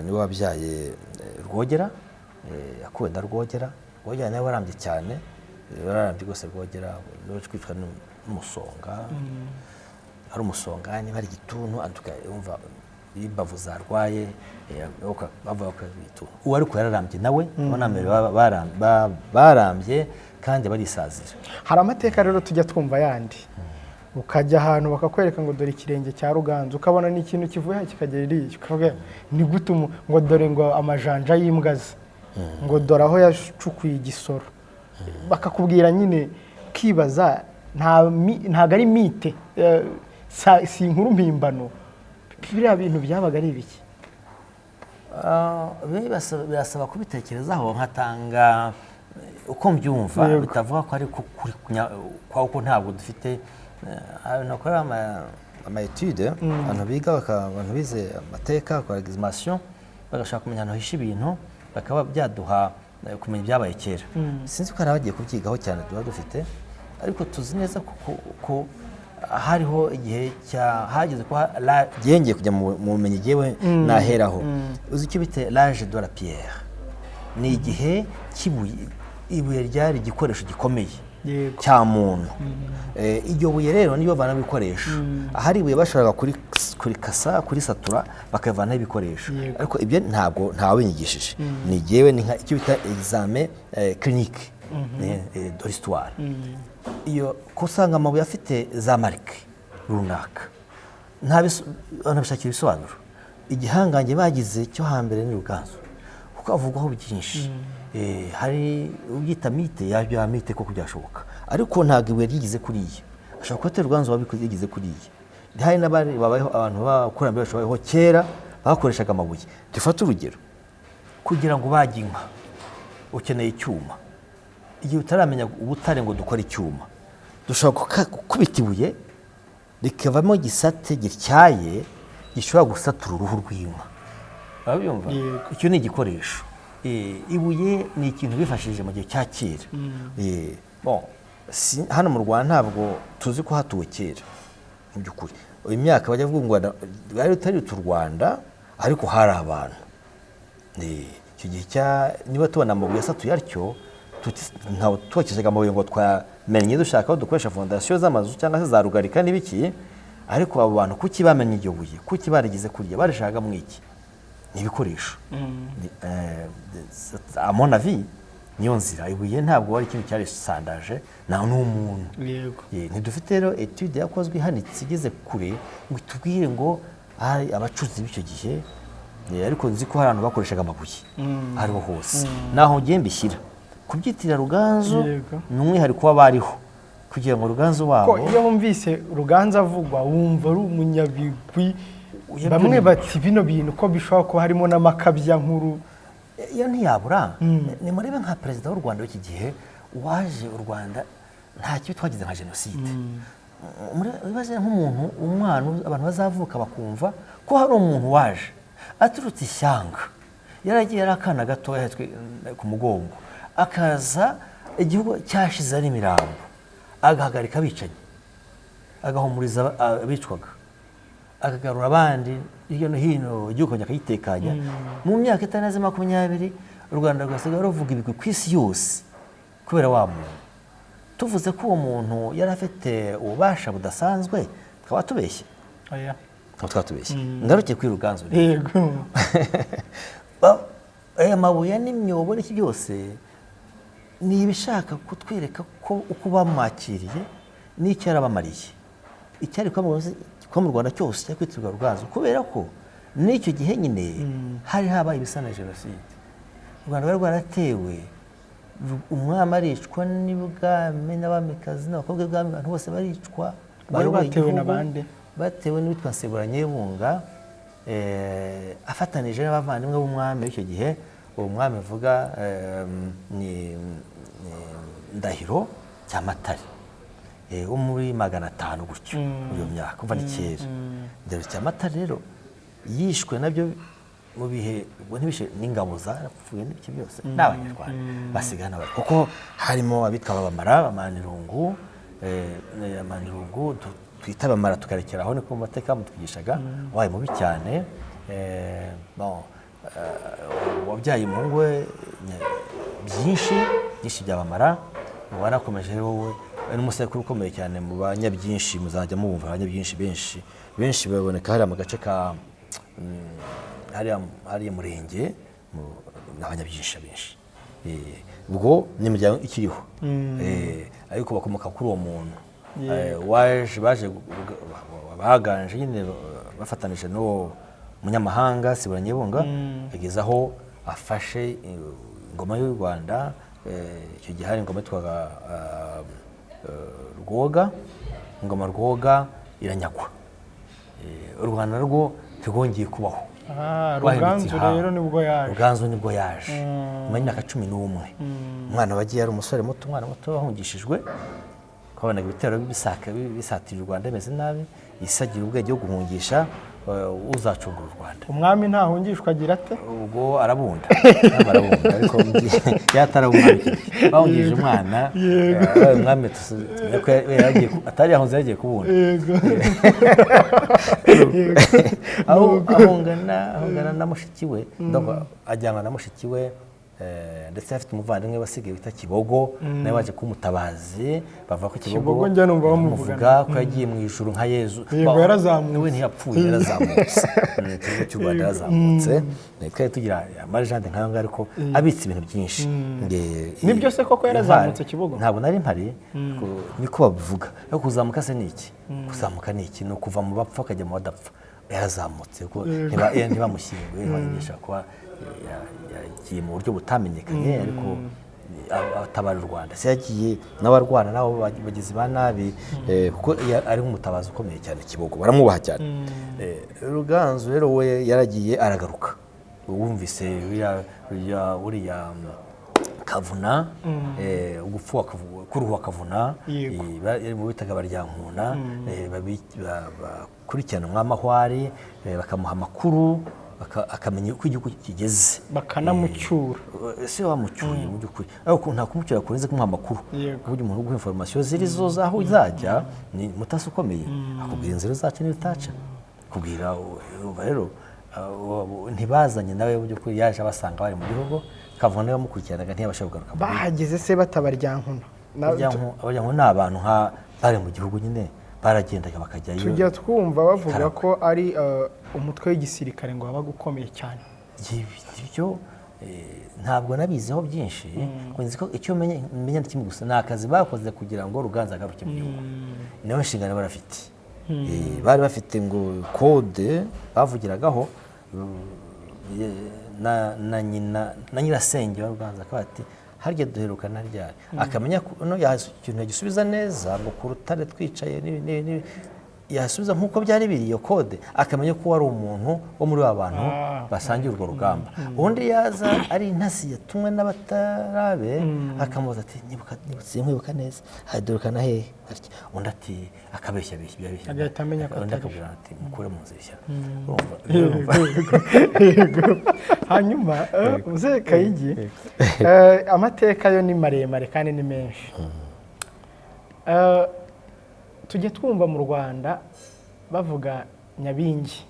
niwe wabyaye Rwogera, yakuwe na Rwogera. Rwogera nawe warambye cyane, wararambye rwose. Rwogera niwe kwicwa n'umusonga, ari umusonga niba ari igituntu, antuka yumva iyo imbavu zarwaye, bavuga ko ari igituntu. Uwo ariko yararambye nawe, abanambere barambye kandi barisazira. Hari amateka rero tujya twumva yandi, ukajya ahantu bakakwereka ngo dore ikirenge cya Ruganzu, ukabona ni ikintu kivuye aha kikagera iriya, ukavuga ni gute ngo dore ngo amajanja y'imbwa ze, ngo dore aho yacukuye igisoro, bakakubwira nyine ukibaza, ntabwo ari mythe, si inkuru mpimbano, biriya bintu byabaga ari ibiki? Birasaba kubitekerezaho, nkatanga uko mbyumva, bitavuga ko ari ko kuri kwa uko ntabwo dufite ahantu bakora ama étude, abantu biga, abantu bize amateka bakora exhumation, bagashaka kumenya ahantu hishe ibintu, bakaba byaduha kumenya ibyabaye kera. Sinzi ko hari abagiye kubyigaho cyane tuba dufite, ariko tuzi neza ko hariho igihe cya hageze ko ngiye kujya mu bumenyi jyewe naheraho. Uzi icyo bita l'âge de la pierre? Ni igihe cy'ibuye, ibuye ryari igikoresho gikomeye cya muntu. Iryo buye rero niyo bavana ibikoresho. Ahari ibuye bashoboraga kurikasa, kurisatura, bakavanaho ibikoresho. Ariko ibyo ntabwo ntawinyigishije, ni jyewe, ni nka icyo bita examen clinique de l'histoire. Iyo ko usanga amabuye afite za marque runaka, banabishakira ibisobanuro. Igihangange bagize cyo hambere ni Ruganzu, kuko havugwaho byinshi. Hari ubyita mythe, yabya mythe koko byashoboka, ariko ntabwo ibuye ryigize kuriya. Ashobora kuba atari Ruganzu wabikoze yigize kuriya. Hari n'abari babayeho, abantu b'abakurambere bacu babayeho kera bakoreshaga amabuye. Dufate urugero: kugira ngo ubage inka ukeneye icyuma. Igihe utaramenya ubutare ngo dukore icyuma, dushobora gukubita ibuye rikavamo igisate gityaye gishobora gusatura uruhu rw'inka. Urabyumva? Yego. Icyo ni igikoresho. Ibuye ni ikintu bifashishije mu gihe cya kera. Bon, hano mu Rwanda ntabwo tuzi ko hatuwe kera mu by'ukuri. Imyaka bajya bavuga ngo rwari rutari u Rwanda, ariko hari abantu. Icyo gihe cya niba tubona amabuye asatuye atyo, ntabwo tubakishaga amabuye ngo twamenye dushaka aho dukoresha fondation z'amazu cyangwa se za rugarika n'ibiki. Ariko abo bantu kuki bamenye iryo buye? Kuki barigize kurya? Barishaka mu iki? Ni ibikoresho. À mon avis, Niyo nzira. Ibuye ntabwo wari ikintu cyarisandaje, nta n'umuntu. Ntidufite rero étude yakozwe ihanitse igeze kure ngo itubwire ngo hari abacuzi b'icyo gihe, ariko nzi ko hari abantu bakoreshaga amabuye aho ariho hose. Naho ngiye mbishyira kubyitirira Ruganzu ni umwihariko w'abariho kugira ngo Ruganzu Ko wabo. iyo wumvise Ruganzu avugwa, wumva ari umunyabigwi. Oya, Bamwe byo bati bino bintu ko bishobora kuba harimo n'amakabyankuru. Iyo ntiyabura. Nimurebe nka perezida w'u Rwanda w'iki gihe waje, u Rwanda nta kibi twagize nka jenoside. Wibaze nk'umuntu, umwana, abantu bazavuka bakumva ko hari umuntu waje aturutse ishyanga, yaragiye ari akana gato ahetswe ku mugongo, akaza igihugu cyashize ari imirambo, agahagarika abicanyi, agahumuriza abicwaga, akagarura abandi hirya no hino, igihugu akongera akagitekanya. Mu myaka itarenze 20 u Rwanda rwasigaye ruvuga ibigwi ku isi yose kubera wa muntu. Tuvuze ko uwo muntu yari afite ububasha budasanzwe, tukaba tubeshye. Oya. Tukaba twatubeshye. Ngaruke kuri Ruganzu rero. Aya mabuye n'imyobo n'iki byose ni ibishaka kutwereka ko uko bamwakiriye n'icyo yarabamariye. Icyari kuba mu Rwanda cyose cyari kwitirwa Ruganzu, kubera ko n'icyo gihe nyine hari habaye ibisa na jenoside. U Rwanda rwari rwaratewe, umwami aricwa n'ibwami n'abamikazi n'abakobwa b'ibwami, abantu bose baricwa. Bari Bayoboye batewe na igihugu. bande? Batewe n'uwitwa Nsibura Nyebunga, afatanije n'abavandimwe b'umwami w'icyo gihe. Uwo mwami avuga ni Ndahiro Cyamatare, wo muri 500 gutyo, muri iyo myaka, umva ni kera. Ndahiro Cyamatare rero yishwe nabyo mu bihe ubwo ntibishe n'ingabo zarapfuye n'ibiki byose n'Abanyarwanda basigana bari, kuko harimo abitwa Abamara, Abamanirungu, Amanirungu twita Abamara tukarekera aho, niko mu mateka mutwigishaga, wabaye mubi cyane. Bon, wabyaye umuhungu we byinshi byinshi by'Abamara wanakomeje wowe n'umusekuru ukomeye cyane mu banyabyinshi. Muzajya mubumva abanyabyinshi benshi benshi baboneka hariya mu gace ka hariya murenge ni abanyabyinshi benshi. Ubwo ni imiryango ikiriho. Ariko bakomoka kuri uwo muntu waje baje baganje nyine bafatanije n'uwo munyamahanga Nsibura Nyebunga, ageze aho afashe ingoma y'u Rwanda. Icyo gihe hari ingoma yitwaga Rwoga. Ingoma Rwoga iranyagwa. U Rwanda rwo ntirwongeye kubaho. Ruganzu Rwahindutse ihaha. rero nibwo yaje. Ruganzu nibwo yaje nyuma y'imyaka 11. Umwana wagiye ari umusore muto, umwana muto wahungishijwe, twabonaga ibitero bisaka bisatira u Rwanda bimeze nabi, isagira ubwenge bwo guhungisha uzacungura u Rwanda. Umwami ntahungishwa, agira ate? Ubwo arabunda. Umwami arabunda, ariko yatari umwami icyo gihe. Bahungishije umwana, umwami tumenye ko atari yahunze, yagiye kubunda. Aho ahungana na mushiki we, donc ajyanwa na mushiki we, ndetse afite umuvandimwe wasigaye wita Kibogo, nawe waje kuba umutabazi. Bavuga ko Kibogo, Kibogo njya numva bamuvuga. bamuvuga ko yagiye mu ijuru nka Yezu. Yego, yarazamutse. We ntiyapfuye, yarazamutse. Ikigo cy'u Rwanda yarazamutse. Twari tugira amalégende nk'ayo ngayo, ariko abitse ibintu byinshi. Nibyo se koko yarazamutse Kibogo? Ntabwo nari mpari, niko babivuga. Ariko kuzamuka se ni iki? Kuzamuka ni iki? Ni ukuva mu bapfa ukajya mu badapfa. Yarazamutse kuko ntibamushyinguye, ntibayigisha kuba yagiye mu buryo butamenyekanye, ariko atabara u Rwanda. Se yagiye n'abarwana nabo bagizi ba nabi, kuko ari nk'umutabazi ukomeye cyane. Kibogo baramwubaha cyane. Ruganzu rero we yaragiye aragaruka. Wumvise uriya Kavuna, ugupfu kuruhu wa Kavuna, mu bitaga Abaryankuna, bakurikirana umwami aho ari, bakamuha amakuru, akamenya uko igihugu kigeze. Bakanamucyura. Ese wamucyuye mu by'ukuri? Ariko nta kumucyura kurenze kumuha amakuru. Kuburyo umuntu uguha information ziri zo zaho uzajya ni mutasi ukomeye, akubwira inzira uzaca n'iyo utaca, akubwira. Urumva rero ntibazanye nawe mu by'ukuri, yaje abasanga bari mu gihugu. Kavuna niwe wamukurikiranaga, ntiyabasha kugaruka mu gihugu. Bahageze se batabaryankuna? Abaryankuna ni abantu nka bari mu gihugu nyine, baragendaga bakajyayo. Tujya twumva bavuga ko ari umutwe w'igisirikare ngo wabaga ukomeye cyane. Ibyo Ntabwo nabiziho byinshi, ngo nzi ko icyo menya ni kimwe gusa, ni akazi bakoze kugira ngo Ruganzu agaruke mu gihugu. Niyo nshingano bari bafite. Bari bafite ngo code bavugiragaho na nyina na nyirasenge wa Ruganzu, akaba ati: "Harya duherukana ryari?" Akamenya ko no ikintu yagisubiza neza ngo ku rutare twicaye n'ibi n'ibi n'ibi, yasubiza nk'uko byari biri iyo code, akamenya ko wari umuntu wo muri ba bantu basangiye urwo rugamba. Undi yaza ari intasi yatumwe n'abatarabe, akamubaza ati: "Nyibuka, nibutse, nkwibuka neza, hadurukana hehe?" Atya. Undi ati akabeshya beshya beshya. Agahita amenya ko undi atari. akabwira ati: "Mukure mu nzira ishyano." Urumva? Yego. Hanyuma muzehe Kayigi, amateka yo ni maremare kandi ni menshi. Tujya twumva mu Rwanda bavuga Nyabingi.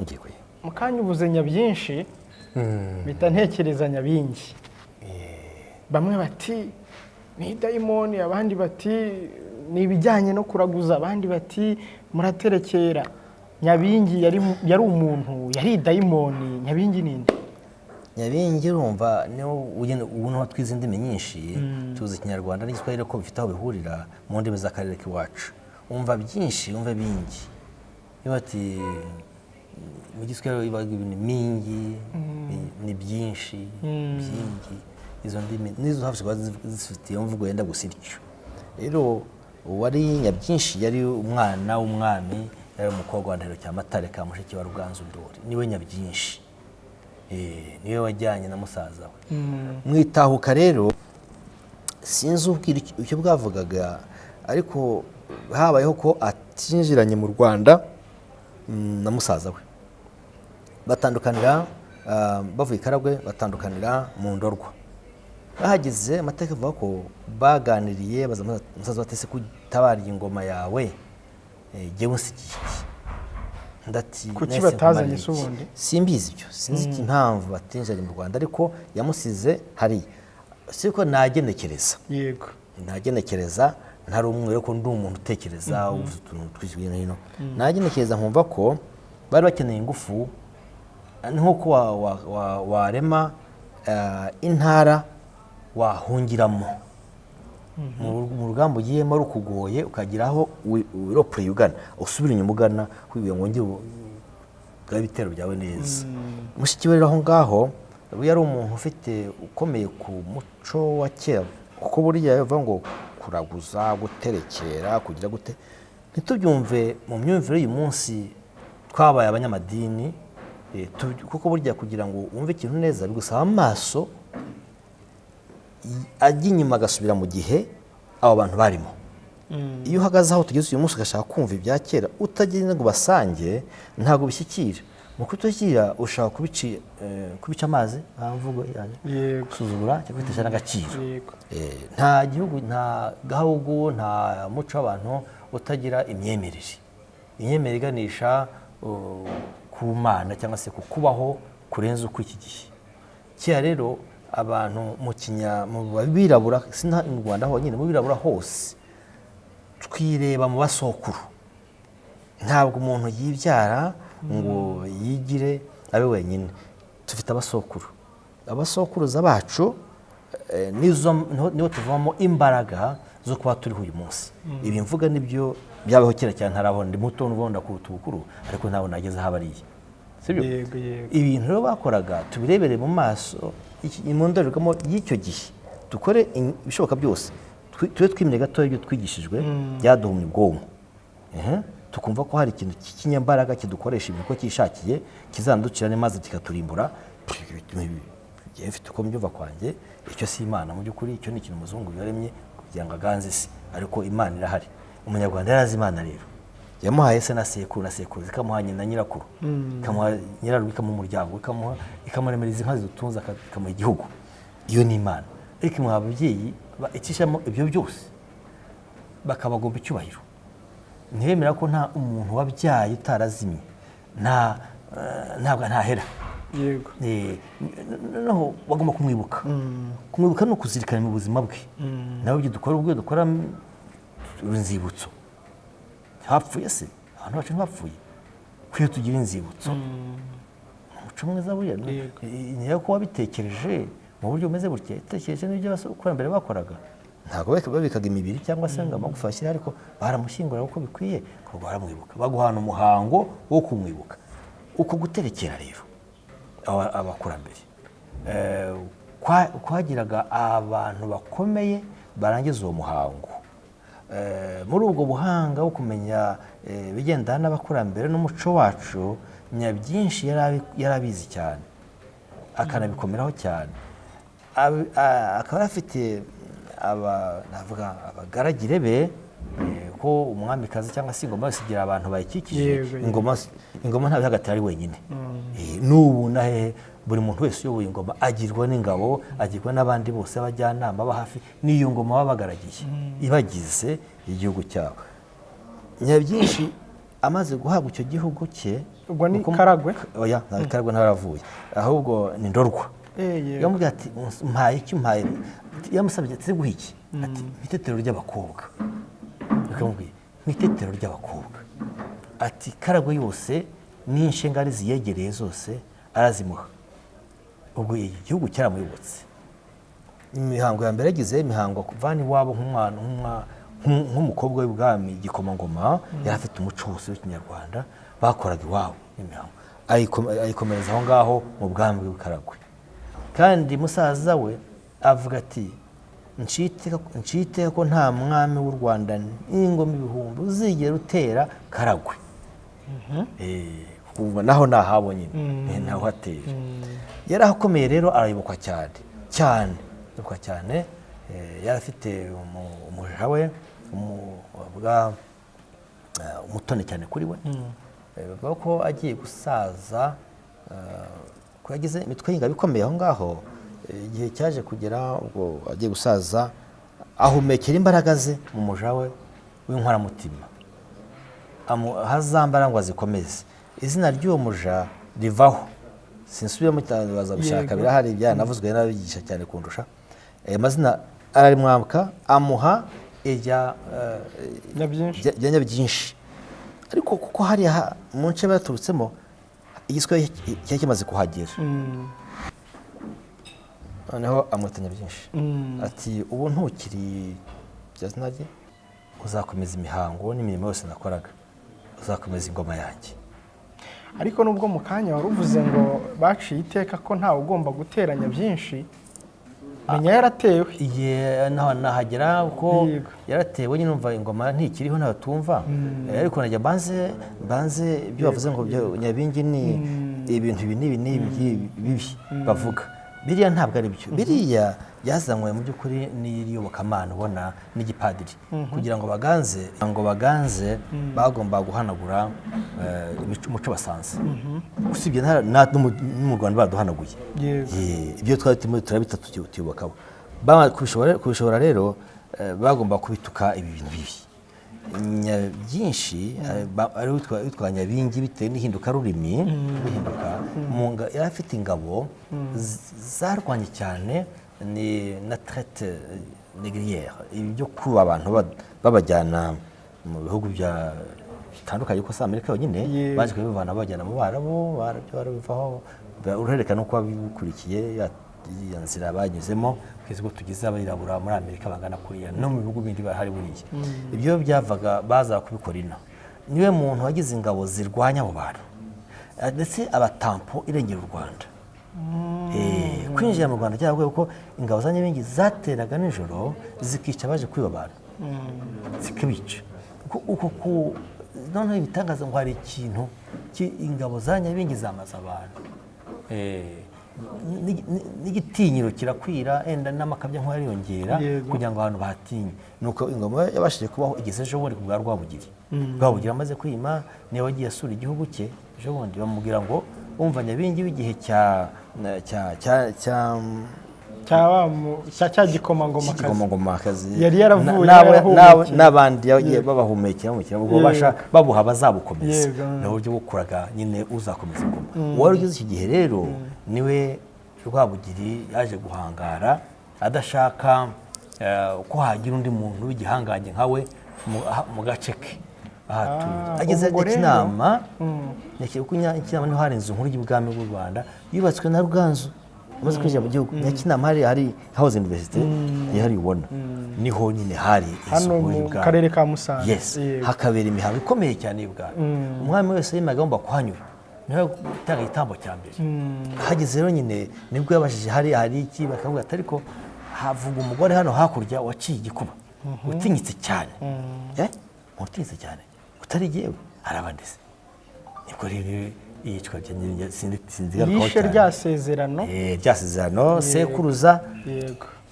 Ngiye kuye. Mu kanya uvuze Nyabyinshi, mpita ntekereza Nyabingi. Bamwe bati ni dayimoni, abandi bati ni ibijyanye no kuraguza, abandi bati muraterekera. Nyabingi yari umuntu, yari dayimoni? Nyabingi ni nde? Nyabingi, urumva, niwo ugenda ubu niho twize indimi nyinshi. Tuzi Ikinyarwanda n'Igiswahili ko bifite aho bihurira mu ndimi z'akarere k'iwacu. Umva byinshi, umva bingi. Iyo bati mu Giswahili bavuga ibintu mingi, ni byinshi, byingi. Izo ndimi nizo hafi kuba zifite iyo mvugo yenda gusa ityo. Rero uwari Nyabyinshi yari umwana w'umwami, yari umukobwa wa Ndahiro Cyamatare ka mushiki wa Ruganzu Ndori, niwe Nyabyinshi. Niwe wajyanye na musaza we mu itahuka. Rero sinzi ubwira icyo bwavugaga, ariko habayeho ko atinjiranye mu Rwanda na musaza we, batandukanira bavuye i Karagwe, batandukanira mu Ndorwa. Bahageze, amateka avuga ko baganiriye, baza musaza we ati: "Se kutabariye ingoma yawe, jyewe unsigiye iki?" Undi ati: Kuki "Nahise batazanye nkumariye se iki?" ubundi? Simbizi ibyo, sinzi impamvu batinjiranye mu Rwanda, ariko yamusize hariya. Siko nagenekereza. Nagenekereza, ntari umwe, ko ndi umuntu utekereza, uvuze utuntu twinshi hirya no hino. Nagenekereza nkumva ko bari bakeneye ingufu, nk'uko warema intara wahungiramo mu rugamba ugiyemo rukugoye, ukagira aho wiropure ugana, usubira inyuma ugana kugira ngo wongere ugabe ibitero byawe neza. Mushiki we rero aho ngaho yari umuntu ufite ukomeye ku muco wa kera, kuko buriya bivuga ngo kuraguza, guterekera, kugira gute, ntitubyumve mu myumvire y'uyu munsi twabaye abanyamadini, kuko burya kugira ngo wumve ikintu neza bigusaba amaso ajya inyuma, agasubira mu gihe abo bantu barimo. Iyo uhagaze aho tugeze uyu munsi ugashaka kumva ibya kera utagenda ngo basange, ntabwo bishyikira. Mu kutashyikira ushaka kubica amazi, nta mvugo yanjye, gusuzugura cyangwa kwitesha n'agaciro. Nta gihugu, nta gahugu, nta muco w'abantu utagira imyemerere, imyemerere iganisha ku Mana cyangwa se ku kubaho kurenza uko iki gihe. Kera rero abantu mu kinya mu birabura, si mu Rwanda honyine, mu birabura hose twireba mu basokuru. Ntabwo umuntu yibyara ngo yigire abe wenyine. Dufite abasokuru, abasokuruza bacu, nizo niho tuvamo imbaraga zo kuba turiho uyu munsi. Ibi mvuga nibyo byabaho kera cyane, ntarabona, ndi muto n'ubundi kuruta ubukuru, ariko ntabwo nageze aho abariye, sibyo? Yego. Ibintu rero bakoraga tubirebere mu maso mu ndorerwamo y'icyo gihe, dukore ibishoboka byose tube twimire gatoya ibyo twigishijwe byaduhumye ubwonko. Tukumva ko hari ikintu cy'ikinyambaraga kidukoresha ibintu uko cyishakiye, kizanducira maze kikaturimbura. Njyewe mfite uko mbyumva kwanjye. Icyo si Imana mu by'ukuri, icyo ni ikintu umuzungu yaremye kugira ngo aganze isi, ariko Imana irahari. Umunyarwanda yari azi Imana rero yamuhaye se na sekuru na sekuruza, ikamuha nyina na nyirakuru, ikamuha nyirarugo, ikamuha umuryango, ikamuha, ikamuremera izi nka zidutunze, ikamuha igihugu. Iyo ni Imana. Ariko imuha ababyeyi icishamo ibyo byose, bakabagomba icyubahiro. Ntibemera ko nta umuntu wabyaye utarazimye, nta ntabwo ntahera. Noneho bagomba kumwibuka. Kumwibuka ni ukuzirikana mu buzima bwe. Nawe ibyo dukora, ubwo dukora inzibutso, hapfuye se abantu bacu ntibapfuye, ko iyo tugira inzibutso Umuco mwiza buriya Yego. Niyo ko wabitekereje mu buryo bumeze gutya, itekereje n'ibyo abakurambere bakoraga. Ntabwo babikaga imibiri cyangwa se ngo amagufa bashyire, ariko baramushyingura uko bikwiye, kuko baramwibuka, baguhana umuhango wo kumwibuka. Uko guterekera rero abakurambere kwagiraga abantu bakomeye barangiza uwo muhango. Muri ubwo buhanga bwo kumenya ibigendana n'abakurambere n'umuco wacu, Nyabyinshi yari abizi cyane, akanabikomeraho cyane. Akaba yari afite navuga abagaragire be, ko umwamikazi cyangwa se ingoma yose igira abantu bayikikije. Yego. Ingoma ntabwo ihagatira ari wenyine. N'ubu na hehe, buri muntu wese uyoboye ingoma agirwa n'ingabo, agirwa n'abandi bose, abajyanama ba hafi n'iyo ngoma baba bagaragiye, ibagize igihugu cyabo. Nyabyinshi amaze guhabwa icyo gihugu cye, Ubwo ni Karagwe? Oya, ntabwo Karagwe, ntaravuye, ahubwo ni Ndorwa. Yego. Yamubwiye ati: "Mpaye iki? Mpaye?" Yamusabye ati: "Guha iki?" Ati: "Itetero ry'abakobwa." Akamubwiye mu itetero ry'abakobwa, ati Karagwe yose n'inshingano ziyegereye zose arazimuha. Ubwo igihugu cyaramuyobotse. Imihango ya mbere yagize, imihango kuvana iwabo nk'umwana, nk'umukobwa w'ibwami, igikomangoma, yari afite umuco wose w'Ikinyarwanda bakoraga iwabo. Imihango ayikomereza aho ngaho mu bwami bw'i Karagwe. Kandi musaza we avuga ati: "Ncite ko nta mwami w'u Rwanda n'ingoma ibihumbi uzigera utera Karagwe." Kuva naho nahabo nyine, naho hatera yari akomeye rero, arayobokwa cyane cyane, arayobokwa cyane. Yari afite umuja we, bavuga, umutoni cyane kuri we. Bavuga ko agiye gusaza, ko yagize imitwe y'ingabo ikomeye aho ngaho. Igihe cyaje kugera ubwo agiye gusaza, ahumekera imbaraga ze mu muja we w'inkoramutima, ahazambara ngo azikomeze. Izina ry'uwo muja rivaho, sinsubiramo cyane, bazabishaka. Birahari, byaranavuzwe n'abigisha cyane kundusha. Ayo mazina ararimwambika, amuha irya Nyabyinshi. Rya Nyabyinshi. Ariko kuko hariya mu nce baturutsemo Igiswahili cyari kimaze kuhagera, noneho amwita Nyabyinshi. Ati: "Ubu ntukiri bya zina rye, uzakomeza imihango n'imirimo yose nakoraga, uzakomeza ingoma yanjye." Ariko nubwo mu kanya wari uvuze ngo baciye iteka ko ntawe ugomba guteranya byinshi, menya yaratewe. Igihe naho nahagera kuko yaratewe nyine, umva, ingoma ntikiriho, ntayo tumva. Ariko najya mbanze ibyo bavuze ngo byo Nyabingi ni ibintu ibi n'ibi n'ibi bibi bavuga, biriya ntabwo ari byo. Biriya byazanywe mu by'ukuri n'iyobokamana ubona n'igipadiri, kugira ngo baganze bagomba guhanagura umuco basanze. Usibye no mu Rwanda baduhanaguye. Ibyo twari turimo turabita tuyubakaho. Kubishobora rero, bagomba kubituka ibi bintu bibi. Nyabyinshi ari witwa Nyabingi bitewe n'ihinduka rurimi bihinduka. Yari afite ingabo zarwanye cyane ni na traite négrière, ibi byo kuba abantu babajyana mu bihugu bya bitandukanye, kuko si Amerika yonyine. Baje kubivana babajyana mu Barabu, barabyo barabivaho, uruhererekane uko babikurikiye ya nzira banyuzemo kugeza ubwo tugeze abirabura muri Amerika bangana kuriya, no mu bihugu bindi bahari. Buriya ibyo byavaga baza kubikora ino. Niwe muntu wagize ingabo zirwanya abo bantu, ndetse abatampo irengera u Rwanda. Kwinjira mu Rwanda byaragoye, kuko ingabo za Nyabingi zateraga nijoro zikica abaje kwiba abantu, zikabica. Uko noneho ibitangaza ngo hari ikintu ingabo za Nyabingi zamaze abantu. N'igitinyiro kirakwira, enda n'amakabya nk'ayo ariyongera kugira ngo abantu bahatinye. Nuko ingoma yabashije kubaho igeze ejo bundi ku bwa Rwabugiri. Rwabugiri amaze kwima, niwe wagiye asura igihugu cye ejo bundi, bamubwira ngo umva, Nyabingi w'igihe cya Cya gikomangoma kazi. Igikomangomakazi. Yari yaravuye, yarahumekeye. N'abandi yagiye babahumekera bamukira ubwo basha babuha bazabukomeza. Ni uburyo bwo kuraga nyine uzakomeza ingoma. Uwari ugeze iki gihe rero niwe Rwabugiri yaje guhangara, adashaka ko hagira undi muntu w'igihangange nkawe mu gace ke. Ahatuye Ah, ageze ubwo rero- Nyakinama. Kuko Nyakinama niho hari inzu nkuru y'ubwami bw'u Rwanda yubatswe na Ruganzu amaze kwinjira mu gihugu. Nyakinama hari house university ihari ubona, niho nyine hari inzu Hano nkuru mu y'ubwami. karere ka Musanze. Yes. Hakabera imihango ikomeye cyane y'ubwami. Umwami wese yimaga agomba kuhanyura, niho gutanga igitambo cya mbere. Hageze rero nyine nibwo yabajije hari iki, bakavuga ati ariko havuga umugore hano hakurya waciye igikuba, utinyitse cyane. Utinyitse cyane utari jyewe, arabandeze. Nibwo rero iyicwa rya sinzigarukaho Yishe cyane. rya sezerano. Rya sezerano sekuruza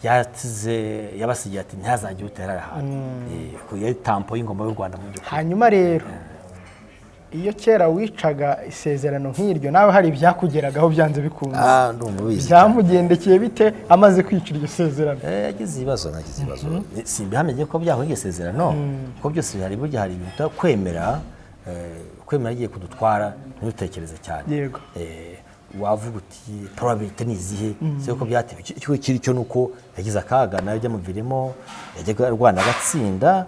yasize, yabasigiye ati ntihazagire utera ahantu. Yari tampo y'ingoma y'u Rwanda mu by'ukuri. Hanyuma rero iyo kera wicaga isezerano nk'iryo, nawe hari ibyakugeragaho byanze bikunze. Ah, ndumva ubizi cyane. Byamugendekeye bite amaze kwica iryo sezerano? Yagize ibibazo, nagize ibibazo, simbihamye ko byahuye iryo sezerano, kuko byose hari burya hari ibintu kwemera, kwemera agiye kudutwara ntidutekereze cyane. Wavuga uti probability ni izihe se ko byatewe? Icyo kiri cyo nuko yagize akaga, nawe byamuvirimo. Yajyaga arwana agatsinda,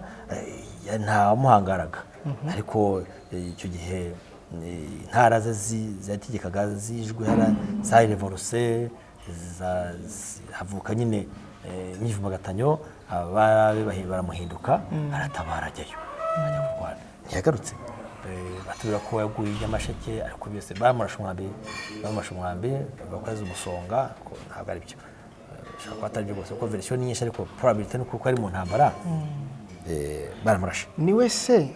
ntawamuhangaraga, ariko icyo gihe intara ze zategekaga zijwe zari révolution, havuka nyine imyivumbagatanyo, ababe baramuhinduka, aratabara, ajyayo, ajya kurwana, ntiyagarutse. Batubwira ko yaguye i Nyamasheke, ariko byose bamurashe umwambi, bamurashe umwambi bakoze umusonga, ko ntabwo ari byo. Bishobora kuba atari byo rwose, kuko version ni nyinshi, ariko probability ni kuko ari mu ntambara, baramurashe. Niwe se,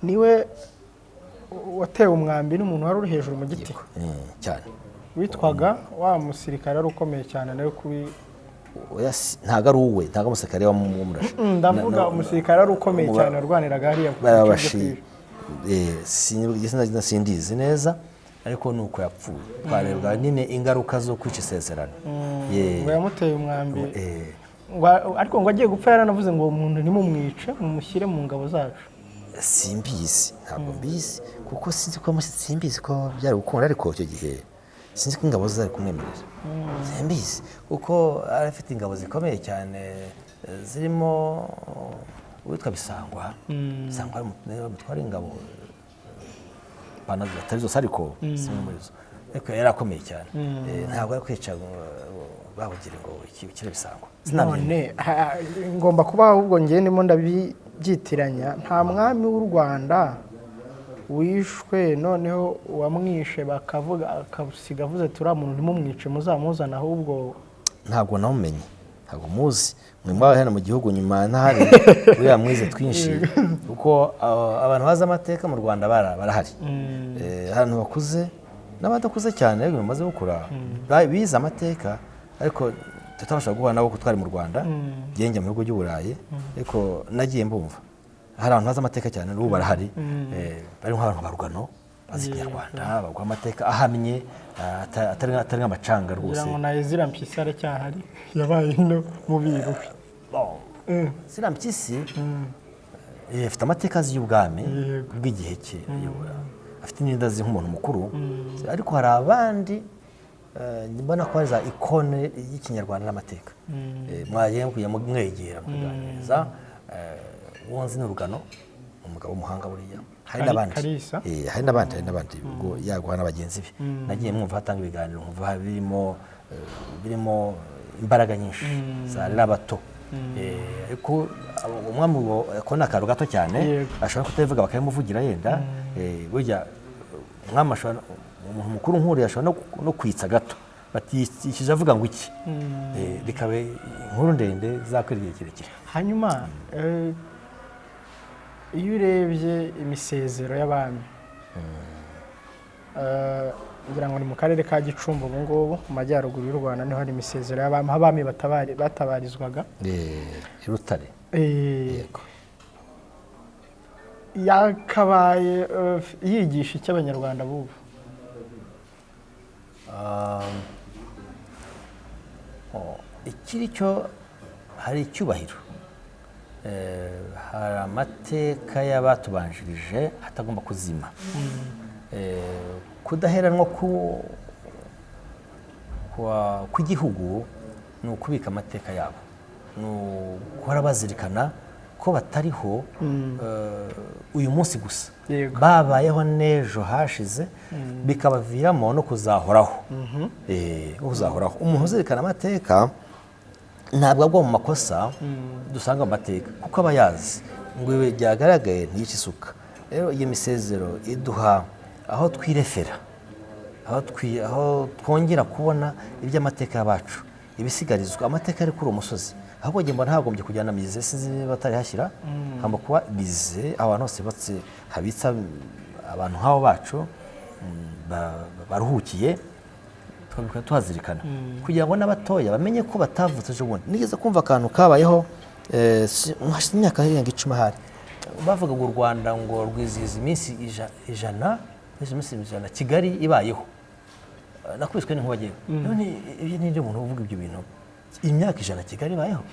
niwe watewe umwambi n'umuntu wari uri hejuru mu giti? Cyane. Witwaga wa musirikare wari ukomeye cyane nawe kuri Oya, ntabwo ari uwe, ntabwo umusirikare wamurashe. Ndavuga umusirikare wari ukomeye cyane warwaniraga hariya ku bice byo Barabashi kwiba. Sindizi neza, ariko ni uko yapfuye, twarebwa nyine ingaruka zo kwica isezerano. Ngo yamuteye umwambi. Ngo ariko ngo agiye gupfa yaranavuze ngo uwo muntu ntimumwice, mumushyire mu ngabo zacu. Simbizi, ntabwo mbizi, kuko sinzi ko simbizi ko byari gukunda, ariko icyo gihe sinzi ko ingabo zari kumwemerera, simbizi, kuko yari afite ingabo zikomeye cyane, zirimo uwitwa Bisangwa. Bisangwa ari niwe mutwara ingabo atari zose, ariko zimwe muri zo, ariko yari akomeye cyane. Ntabwo ari kwica babugire ngo iki ukire Bisangwa. Sinamenya. None ngomba kuba ahubwo njye ndimo ndabyitiranya. Nta mwami w'u Rwanda wishwe, noneho uwamwishe bakavuga, akasiga avuze ati uriya muntu ntimumwice, muzamuzane ahubwo? Ntabwo nawumenye, ntabwo muzi. Mwe mwabaye hano mu gihugu nyuma, ntahari uriya mwize twinshi, kuko abantu bazi amateka mu Rwanda barahari. Abantu bakuze n'abadakuze cyane ariko bamaze gukura bize amateka, ariko tutabasha guhura nabo kuko twari mu Rwanda, njye njya mu bihugu by'u Burayi, ariko nagiye mbumva hari abantu bazi amateka cyane n'ubu barahari. Bari nk'abantu ba Rugano bazi Ikinyarwanda, baguha amateka ahamye, atari nk'amacanga Kugira rwose. ngo na Ezira Mpyisi aracyahari, yabaye no mu biru. Bon, Ezira Mpyisi afite amateka azi y'ubwami bw'igihe cye ayobora, afite n'inda azi nk'umuntu mukuru, ariko hari abandi mbona ko ari za icône y'ikinyarwanda n'amateka. Mwagiye mukwiye mwegera mukaganiriza. Uwo nzi ni Rugano, umugabo w'umuhanga buriya. Hari n'abandi. Kalisa. Hari n'abandi, hari n'abandi, ubwo yaguha na bagenzi be. Nagiye mwumva hatanga ibiganiro, nkumva birimo imbaraga nyinshi zarera abato. Ariko umwami uwo ko ni akantu gato cyane, ashobora kutabivuga bakabimuvugira yenda. Burya umwami ashobora, umuntu mukuru nk'uriya ashobora no kwitsa gato, batishije avuga ngo iki. Bikaba inkuru ndende zakwira igihe kirekire. Hanyuma iyo urebye imisezero y'abami, ngira ngo ni mu karere ka Gicumbi ubu ngubu mu majyaruguru y'u Rwanda, niho hari imisezero y'abami, aho abami batabarizwaga. I Rutare. Yego. Yakabaye yigisha icyo abanyarwanda b'ubu? Oh, ikiri cyo hari icyubahiro. Hari amateka y'abatubanjirije atagomba kuzima. Kudaheranwa kw'igihugu ni ukubika amateka yabo, ni uguhora bazirikana ko ko batariho uyu munsi gusa, babayeho n'ejo hashize, bikabaviramo no kuzahoraho. No kuzahoraho. Umuntu uzirikana amateka ntabwo agwa mu makosa dusanga mu mateka, kuko aba yazi ngo ibi byagaragaye ntiyice isuka. Rero iyi misezero iduha aho twirefera, aho twongera kubona iby'amateka y'abacu, ibisigarizwa, amateka ari kuri uwo musozi. Ahubwo njye mbona hagombye kujyana musée, sinzi niba batarihashyira, hagomba kuba musée aho hantu hose hubatse habitsa abantu nk'abo bacu baruhukiye, tukabikora tuhazirikana kugira ngo n'abatoya bamenye ko batavutse ejo bundi. Nigeze kumva akantu kabayeho, hashize imyaka irenga 10 ahari, bavuga ngo u Rwanda ngo rwizihiza iminsi 100, iminsi 100 Kigali ibayeho. Nakubiswe n'inkuba ngewe. None ibyo ni umuntu uvuga ibyo bintu, imyaka 100 Kigali ibayeho?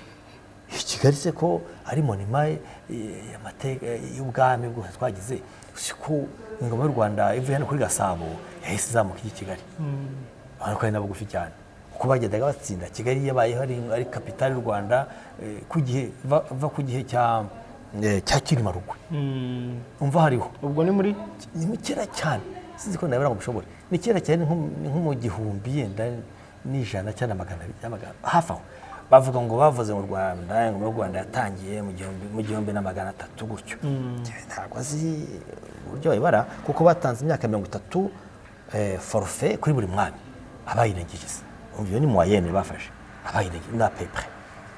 Kigali se ko ari monument y'amateka y'ubwami bwose twagize, si ko ingoma y'u Rwanda ivuye hano kuri Gasabo yahise izamuka ijya i Kigali? Urabona ko ari na bugufi cyane uko bagendaga batsinda. Kigali yabayeho ari capitale y'u Rwanda ku gihe va ku gihe cya Cyilima Rugwe. Umva hariho Ubwo ni muri Ni mu kera cyane, sinzi ko nabura ngo mbishobore. Ni kera cyane, ni nko mu gihumbi yenda n'ijana cyangwa 200 hafi aho. Bavuga ngo bavuze mu Rwanda, ingoma y'u Rwanda yatangiye mu 1300 gutyo. Njyewe ntabwo azi uburyo bayibara, kuko batanze imyaka 30 forfait kuri buri mwami, abayirengeje se? Umva, iyo ni moyenne bafashe, abayirengeje ni à peu près.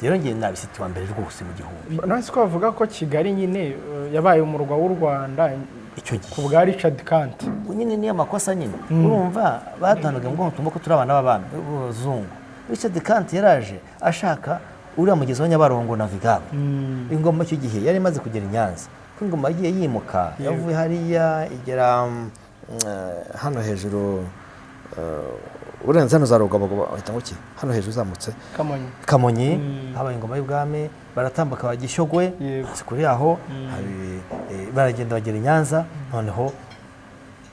Rero ngiye nabisiti wa mbere rwose mu gihumbi. None ko bavuga ko Kigali nyine yabaye umurwa w'u Rwanda Icyo gihe ku bwa Richard Kandt? Nyine niyo makosa nyine, urumva baduhanaga ngo tumva ko turi abana b'abami b'abazungu. Richard Kandt yaraje ashaka uriya mugezi wa Nyabarongo navigable. Ingoma icyo gihe yari imaze kugera i Nyanza, kuko ingoma yagiye yimuka, yavuye hariya igera hano hejuru, urenze hano za Rugobagoba, bahita ngo iki hano hejuru uzamutse? Kamonyi. Kamonyi. Habaye ingoma y'ubwami, baratambuka bajya i Shyogwe. Si kuri aho baragenda bagera i Nyanza, noneho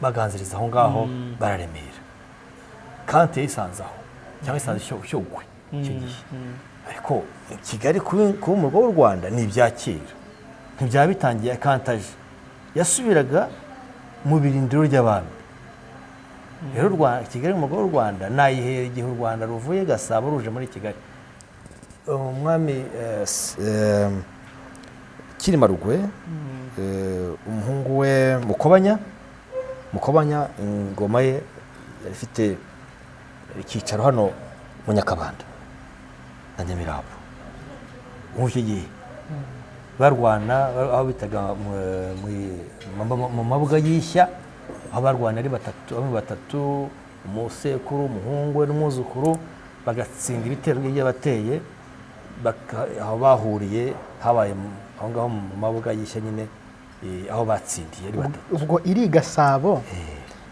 baganziriza aho ngaho, bararemera. Kandt yayisanze aho cyangwa isanze Shyogwe icyo gihe. Ariko Kigali kuba umurwa w'u Rwanda ni ibya kera, ntibyaba bitangiye Kandt aje, yasubiraga mu birindiro ry'abami. Rero Kigali umurwa w'u Rwanda nayihera igihe u Rwanda ruvuye Gasabo ruje muri Kigali. Umwami Cyilima Rugwe, umuhungu we Mukobanya, Mukobanya ingoma ye yari ifite icyicaro hano mu Nyakabanda na Nyamirambo. Muri icyo gihe barwana aho bitaga mu mabuga y'ishya, aho barwana ari batatu, bamwe batatu, umusekuru, umuhungu we n'umwuzukuru, bagatsinda ibitero by'abateye. Aho bahuriye habaye aho ngaho mu mabuga y'ishya nyine, aho batsindiye ari batatu. Ubwo iri Gasabo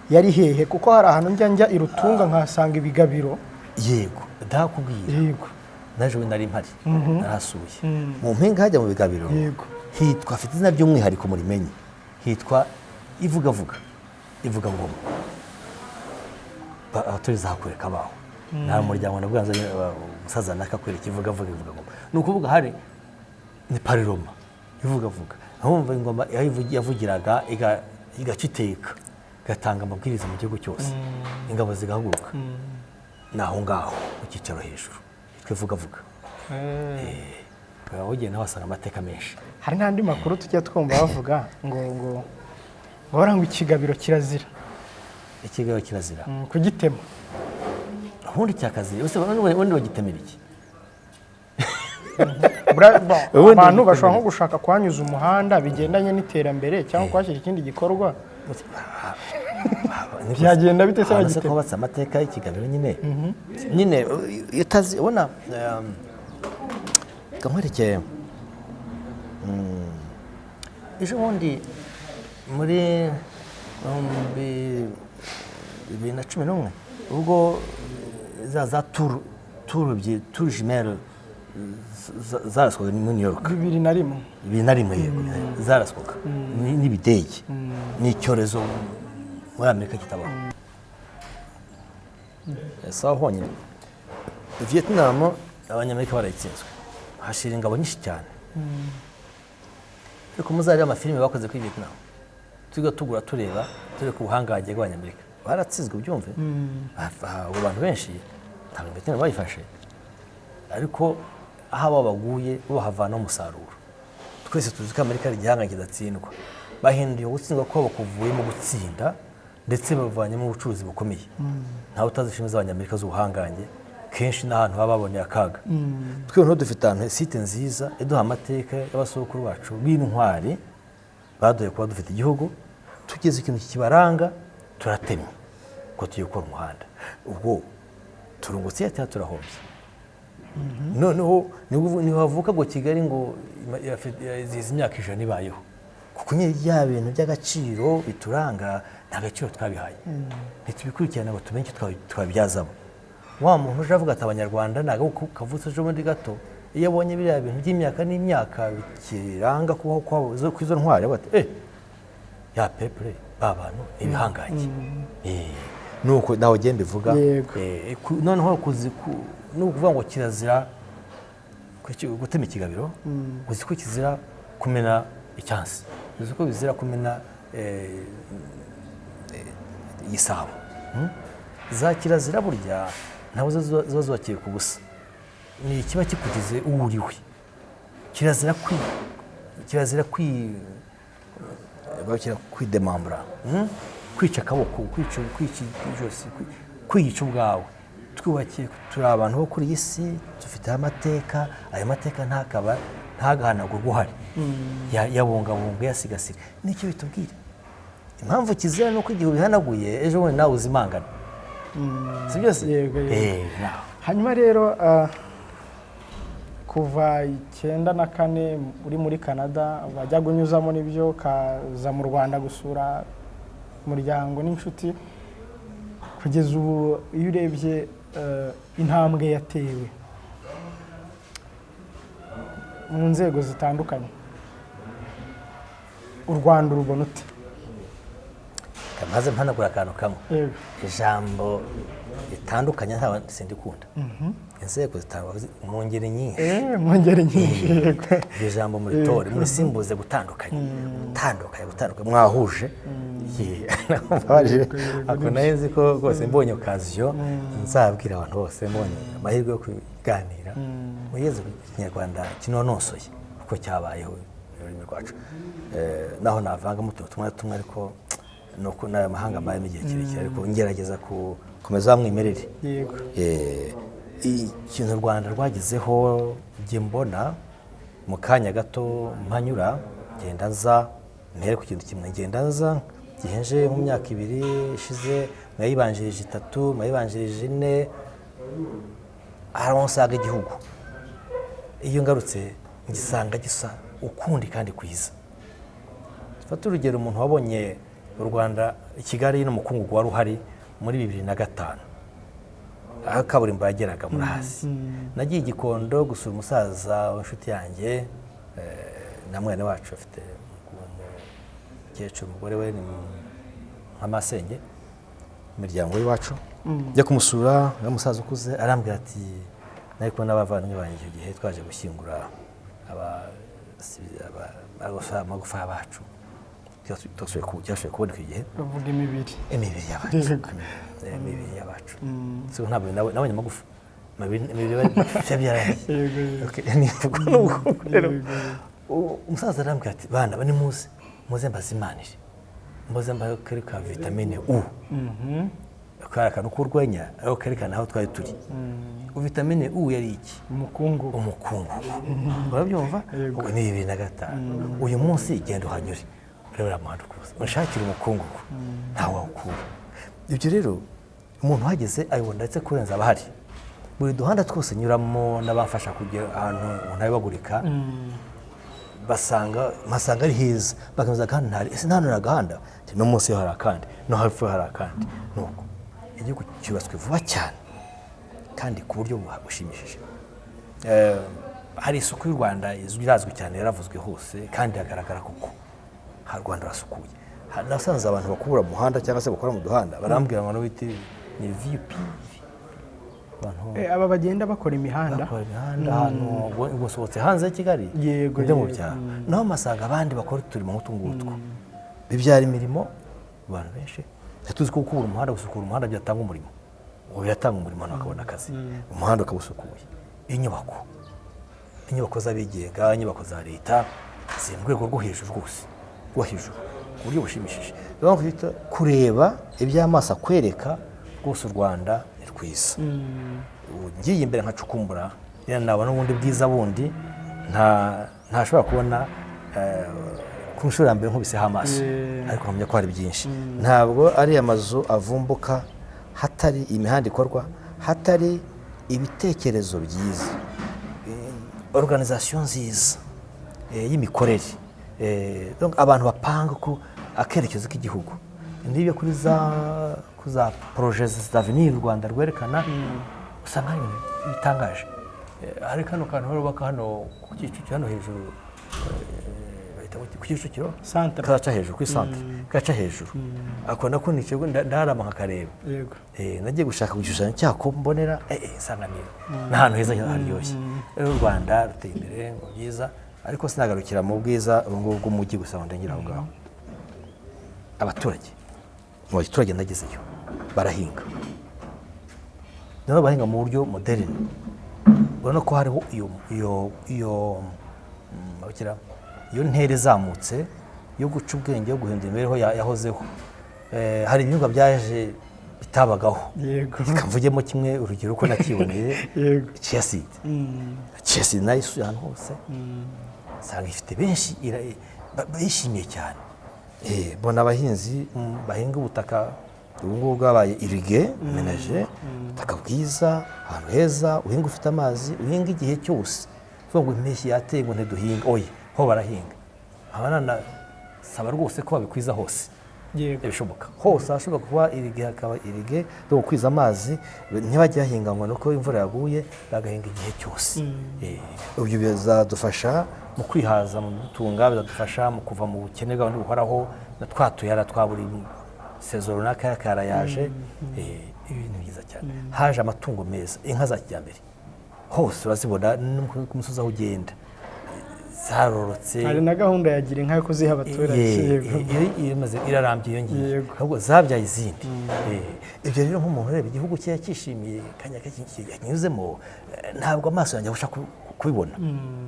yari hehe? Kuko hari ahantu njya i Rutunga nkahasanga ibigabiro. Yego, ndahakubwira. Naje we nari mpari, narahasuye mu mpinga hajya mu bigabiro. Hitwa, hafite izina ry'umwihariko murimenye, hitwa Ivugavuga, ivuga ngoma. Abaturiza hakwereka baho nta muryango nabwo nzanye umusaza nakakwereka ivugavuga, ivuga ngoma. Ni ukuvuga hari ni parlement ivugavuga, aho wumva ingoma aho yavugiraga igaca iteka, igatanga amabwiriza mu gihugu cyose, ingabo zigahaguruka. Ni aho ngaho mu cyicaro hejuru hitwa Ivugavuga. Aho ugenda wasanga amateka menshi. Hari n'andi makuru tujya twumva bavuga ngo ngo ikigabiro kirazira. Ikigabiro kirazira? Kugitema. Ubundi cyakazira ese? Ubundi bagitemera iki? Bon, Ubundi abantu bagitemera bashobora nko iki? gushaka kuhanyuza umuhanda bigendanye n'iterambere cyangwa kuhashyira ikindi gikorwa. Byagenda bite se Ahantu se bagitema? ko hubatse amateka y'ikigabiro nyine, nyine iyo utazi ubona, reka nkwereke, ejo bundi muri 2011, ubwo za tours ebyiri, tours jumelles zaraswaga muri New York. 2001. 2001, yego, zaraswaga n'ibidege, ni icyorezo muri Amerika kitabaho. Si aho honyine, Vietnam abanyamerika barayitsinzwe, hashira ingabo nyinshi cyane. Ariko muzarebe amafilime bakoze kuri Vietnam, tujya tugura tureba turi ku buhangange bw'Abanyamerika baratsinzwe, ubyumve. Abo bantu benshi ntabwo Vietnam bayifashe, ariko aho abo baguye bo bahavanaho umusaruro. Twese tuzi ko Amerika ari igihangange kidatsindwa. Bahinduye gutsindwa kwabo kuvuyemo gutsinda, ndetse bavanyemo ubucuruzi bukomeye. Ntawe utazi filime z'Abanyamerika z'ubuhangange, kenshi n'ahantu baba baboneye akaga. Twe noneho dufite ahantu site nziza iduha amateka y'abasokuru bacu b'intwari baduhaye kuba dufite igihugu. Tugeze ikintu kibaranga turatemye ko tugiye gukora umuhanda, ubwo turungutse cyangwa turahombye? Noneho ntihavuka ngo Kigali ngo izize imyaka 100 ibayeho, kuko nyine bya bintu by'agaciro bituranga nta gaciro twabihaye, ntitubikurikirana ngo tumenye icyo twabibyazamo. Wa muntu uje avuga ati Abanyarwanda ntabwo kavutse ejo bundi gato, iyo abonye biriya bintu by'imyaka n'imyaka bikiranga kubaho kwabo kw'izo ntwari, avuga ati: "Eh, ya peuple, ba bantu ni ibihangange." Nuko nawe ugenda bivuga. Noneho ni ukuvuga ngo kirazira gutema ikigabiro, uzi ko kizira kumena icyansi, uzi ko bizira kumena igisabo. Za kirazira burya ntabwo ziba zubakiye ku busa, ni ikiba kikugize uwo uriwe. Kirazira kwi bakira kwidemambura, Kwica akaboko, kwica ijosi, kwiyica ubwawe. Twubakiye, turi abantu bo kuri iyi si, dufite amateka. Ayo mateka ntakaba ntagahanagurwe, uhari yabungabunga, yasigasira. Nicyo bitubwira. Impamvu kizira ni uko igihe ubihanaguye, ejo bundi nawe uzimangana, si byose? Yego. Nawe. Hanyuma rero, kuva 94 uri muri Canada, wajyaga unyuzamo n'ibyo ukaza mu Rwanda gusura umuryango n'inshuti, kugeza ubu iyo urebye intambwe yatewe mu nzego zitandukanye, u Rwanda urubona ute? Maze mpanagura akantu kamwe. Yego. Ijambo ritandukanye ntabwo sindikunda, inzego zitandukanye mu ngeri nyinshi. Mu ngeri nyinshi, yego. Iryo jambo muritore, murisimbuze gutandukanye, gutandukanye, gutandukanye mwahuje. Mbabarire, ako nari nzi ko rwose mbonye occasion nzabwira abantu bose, mbonye amahirwe yo kuganira, mugeze ku Kinyarwanda kinonosoye kuko cyabayeho mu rurimi rwacu. Naho navangamo utuntu tumwe na tumwe, ariko nuko n'ayo mahanga mbayemo igihe kirekire, ariko ngerageza gukomeza wa mwimerere. Ikintu u Rwanda rwagezeho, njye mbona mu kanya gato mpanyura, ngenda nza mpere ku kintu kimwe, ngenda nza gihenje mu myaka 2 ishize, nayibanjirije 3, nayibanjirije 4, hari aho nsanga igihugu. Iyo ngarutse ngisanga gisa ukundi kandi kwiza. Fata urugero, umuntu wabonye u Rwanda, Kigali n'umukungugu wari uhari muri 2005, aho kaburimbo yageraga murahazi. Nagiye i Gikondo gusura umusaza w'inshuti yanjye, na mwene wacu afite umukecuru, umugore we ni nka masenge, imiryango y'iwacu. Njya kumusura, uriya musaza ukuze arambwira ati, nari kumwe n'abavandimwe banjye icyo gihe twaje gushyingura amagufa y'abacu cyashoboye kuboneka igihe. Bavuga imibiri. Imibiri y'abacu. Imibiri y'abacu. So ntabwo nabonye amagufa, imibiri byarangiye. Yego. Okay, nivuga n'ubwo rero umusaza arambwira ati: "Bana bane, muze muze mbazimanire, muze mbahe kari ka vitamine U." Kari akantu k'urwenya ariko kerekana aho twari turi. Vitamine U yari iki? Umukungugu. Umukungugu, urabyumva? Yego. Ubwo ni 2005. Uyu munsi genda uhanyure urebe uriya muhanda ukuze, unshakire umukungugu, ntawe wawukura. Ibyo rero umuntu uhageze abibona ndetse kurenza abahari. Buri duhanda twose nyuramo n'abamfasha kugera ahantu umuntu ayobagurika, basanga mpasanga ari heza, bakameza kandi ntari ese nta hari agahanda. Ati, no munsi yo hari akandi, no hepfo hari akandi. Nuko igihugu cyubatswe vuba cyane kandi ku buryo bushimishije. Hari isuku y'u Rwanda izwi, irazwi cyane, yaravuzwe hose kandi iragaragara koko. Ha Rwanda rasukuye. Nasanze abantu bakubura mu muhanda cyangwa se bakora mu duhanda barambwira ngo bite ni VP. Abantu Aba bagenda bakora imihanda. Bakora imihanda ahantu, ngo usohotse hanze ya Kigali, ujya mu byaro, naho masanga abandi bakora uturimo nk'utu ngutwo bibyara imirimo ku bantu benshi. Tuzi ko gukubura umuhanda, gusukura umuhanda byatanga umurimo. Ubu biratanga umurimo, abantu bakabona akazi, umuhanda ukaba usukuye. Inyubako z'abigenga, inyubako za leta ziri mu rwego rwo hejuru rwose, rwo hejuru ku buryo bushimishije. Niyo mpamvu twita kureba iby'amaso akwereka rwose, u Rwanda ni rwiza. Ubu ngiye imbere nkacukumbura, yenda nabona ubundi bwiza bundi ntashobora kubona ku nshuro ya mbere nkubiseho amaso, ariko nkamenya ko hari byinshi. Ntabwo ari amazu avumbuka hatari imihanda ikorwa, hatari ibitekerezo byiza, organisation nziza y'imikorere. Donc abantu bapanga ko akerekezo k'igihugu n'ibyo kuri za projets d'avenir u Rwanda rwerekana, usanga ari ibintu bitangaje. Hari kano kantu bubaka hano ku Kicukiro, hano hejuru, bahita ku Kicukiro. Centre. Kaca hejuru kuri centre, kaca hejuru ako nako ni ikigo ndarama nkakareba. Nagiye gushaka ku gishushanyo cyako mbonera, nsanga ni ahantu heza haryoshye. Rero u Rwanda ruteye imbere mu byiza, ariko sinagarukira mu bwiza ubu ngubu bw'umujyi gusa ngo ndengere aho ngaho. Abaturage, mu baturage ndagezeyo barahinga, noneho bahinga mu buryo moderne. Urabona ko hariho iyo ntera izamutse yo guca ubwenge, yo guhindura imibereho yahozeho. Hari ibihingwa byaje bitabagaho. Reka mvugemo kimwe, urugero uko nakiboneye: chia seed. Chia seed nayisuye ahantu hose, nsanga ifite benshi bishimiye cyane. Mbona abahinzi bahinga ubutaka ubu ngubu bwabaye irrigué, ménagé, ubutaka bwiza, ahantu heza uhinga ufite amazi, uhinga igihe cyose. Uvuga ngo impeshyi yateye ngo ntiduhinga, oya, ho barahinga. Aba nanasaba rwose ko babikwiza hose ibishoboka hose ahashobora kuba irrigué hakaba irrigué, no gukwiza amazi, ntibajye bahinga ngo nuko imvura yaguye, bagahinga igihe cyose. Ibyo bizadufasha mu kwihaza mu gutunga, bizadufasha mu kuva mu bukene bw'abantu buhoraho na twa tuyara twa buri saison runaka yakarayaje. Ibintu byiza cyane. Haje amatungo meza, inka za kijyambere hose urazibona, no ku musozi aho ugenda zarorotse. Hari na gahunda ya gira inka yo kuziha abaturage. Irarambye iyo ngiyo. Ahubwo zabyaye izindi. Ibyo rero nk'umuntu ureba igihugu cye yakishimiye kanya yanyuzemo, ntabwo amaso yanjye abasha kubibona.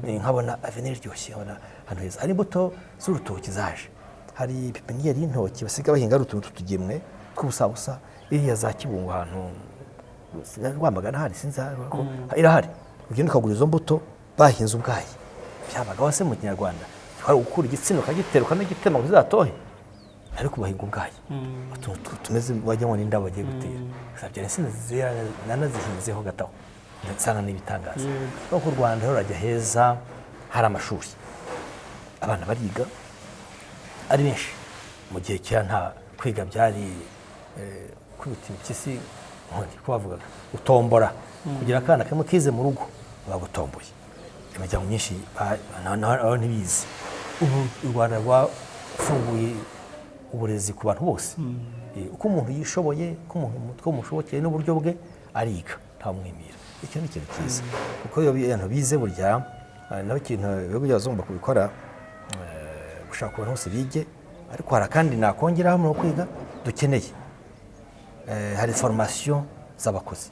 Nkabona avenir iryoshye, nkabona ahantu heza. Hari imbuto z'urutoki zaje, hari pépinière y'intoki basiga bahinga, ari utuntu tw'utugemwe tw'ubusabusa, iriya za Kibungo, ahantu Rwamagana hari, sinzi aho irahari, ugenda ukagura izo mbuto bahinze ubwayi. Byabagaho se mu Kinyarwanda? Twari gukura igitsina ukagitera, ukanagitema ngo zizatohe, ariko bahinga ubwayi, utuntu tumeze wagira ngo ni indabo bagiye gutera, zabyara insina zera, nanazihinzeho gataho, nsanga ni ibitangaza. No ku Rwanda rero rurajya heza. Hari amashuri, abana bariga ari benshi, mu gihe kera nta kwiga byari kubita impyisi inkoni, ko bavugaga utombora kugira akana kamwe kize mu rugo bagutomboye. Imiryango myinshi ntibizi. Ubu u Rwanda rwafunguye uburezi ku bantu bose. Uko umuntu yishoboye, uko umuntu umutwe umushobokeye n'uburyo bwe, ariga, ntamwimira. Icyo ni ikintu cyiza, kuko iyo abantu bize burya, naho ikintu ibihugu by'abazungu kubikora, gushaka abantu bose bige. Ariko hari akandi nakongeraho mu kwiga dukeneye. Hari formation z'abakozi.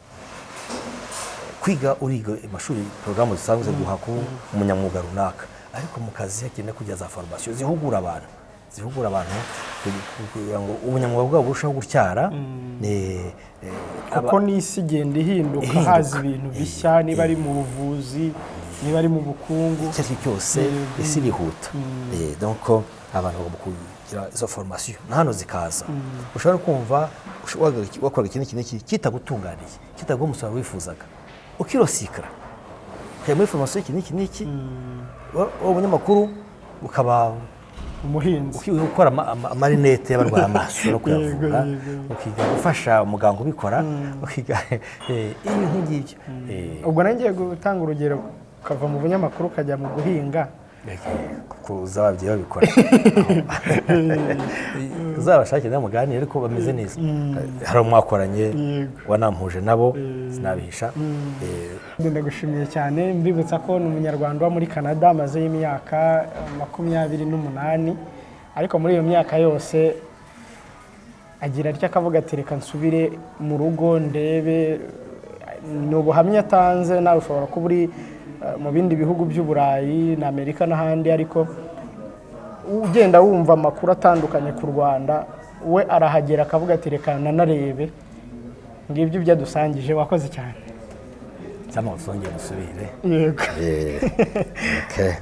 Kwiga uriga amashuri, porogaramu zisanzwe ziguha kuba umunyamwuga runaka, ariko mu kazi hakenewe kujya za formation zihugura abantu kugira ngo ubunyamwuga bwabo burusheho gutyara. Kuko n'isi igenda ihinduka, Ihinduka. haza ibintu bishya, niba ari mu buvuzi, niba ari mu bukungu. Icyo ari cyo cyose, isi irihuta. Donc abantu bagomba kugira izo formation, na hano zikaza. Ushobora kumva wakoraga iki n'iki n'iki kitagutunganiye, kitaguha umusaruro wifuzaga, ukirosikara ukajya muri formation iki n'iki n'iki. Wowe umunyamakuru ukaba umuhinzi, ukiga gukora amarinete y'abarwaye amaso no kuyavura, ukiga gufasha umuganga ubikora, ukiga ibintu ngibyo. Ubwo nangiye gutanga urugero, ukava mu bunyamakuru ukajya mu guhinga. Kuko uzababyeyi babikora, uzabashake nawe muganire, ariko bameze neza. Hari umwakoranye wanampuje nabo, sinabihisha. Ndagushimiye cyane. Mbibutsa ko ni Umunyarwanda uba muri Canada, amazeyo imyaka 28, ariko muri iyo myaka yose agira atya akavuga ati: "Reka nsubire mu rugo ndebe." Ni ubuhamya atanze. Nawe ushobora kuba uri mu bindi bihugu by'Uburayi na Amerika n'ahandi, ariko ugenda wumva amakuru atandukanye ku Rwanda, we arahagera akavuga ati: "Reka nanarebe." Ngibyo ibyo adusangije. Wakoze cyane. Cyangwa tuzongere dusubire. Yego. Okay.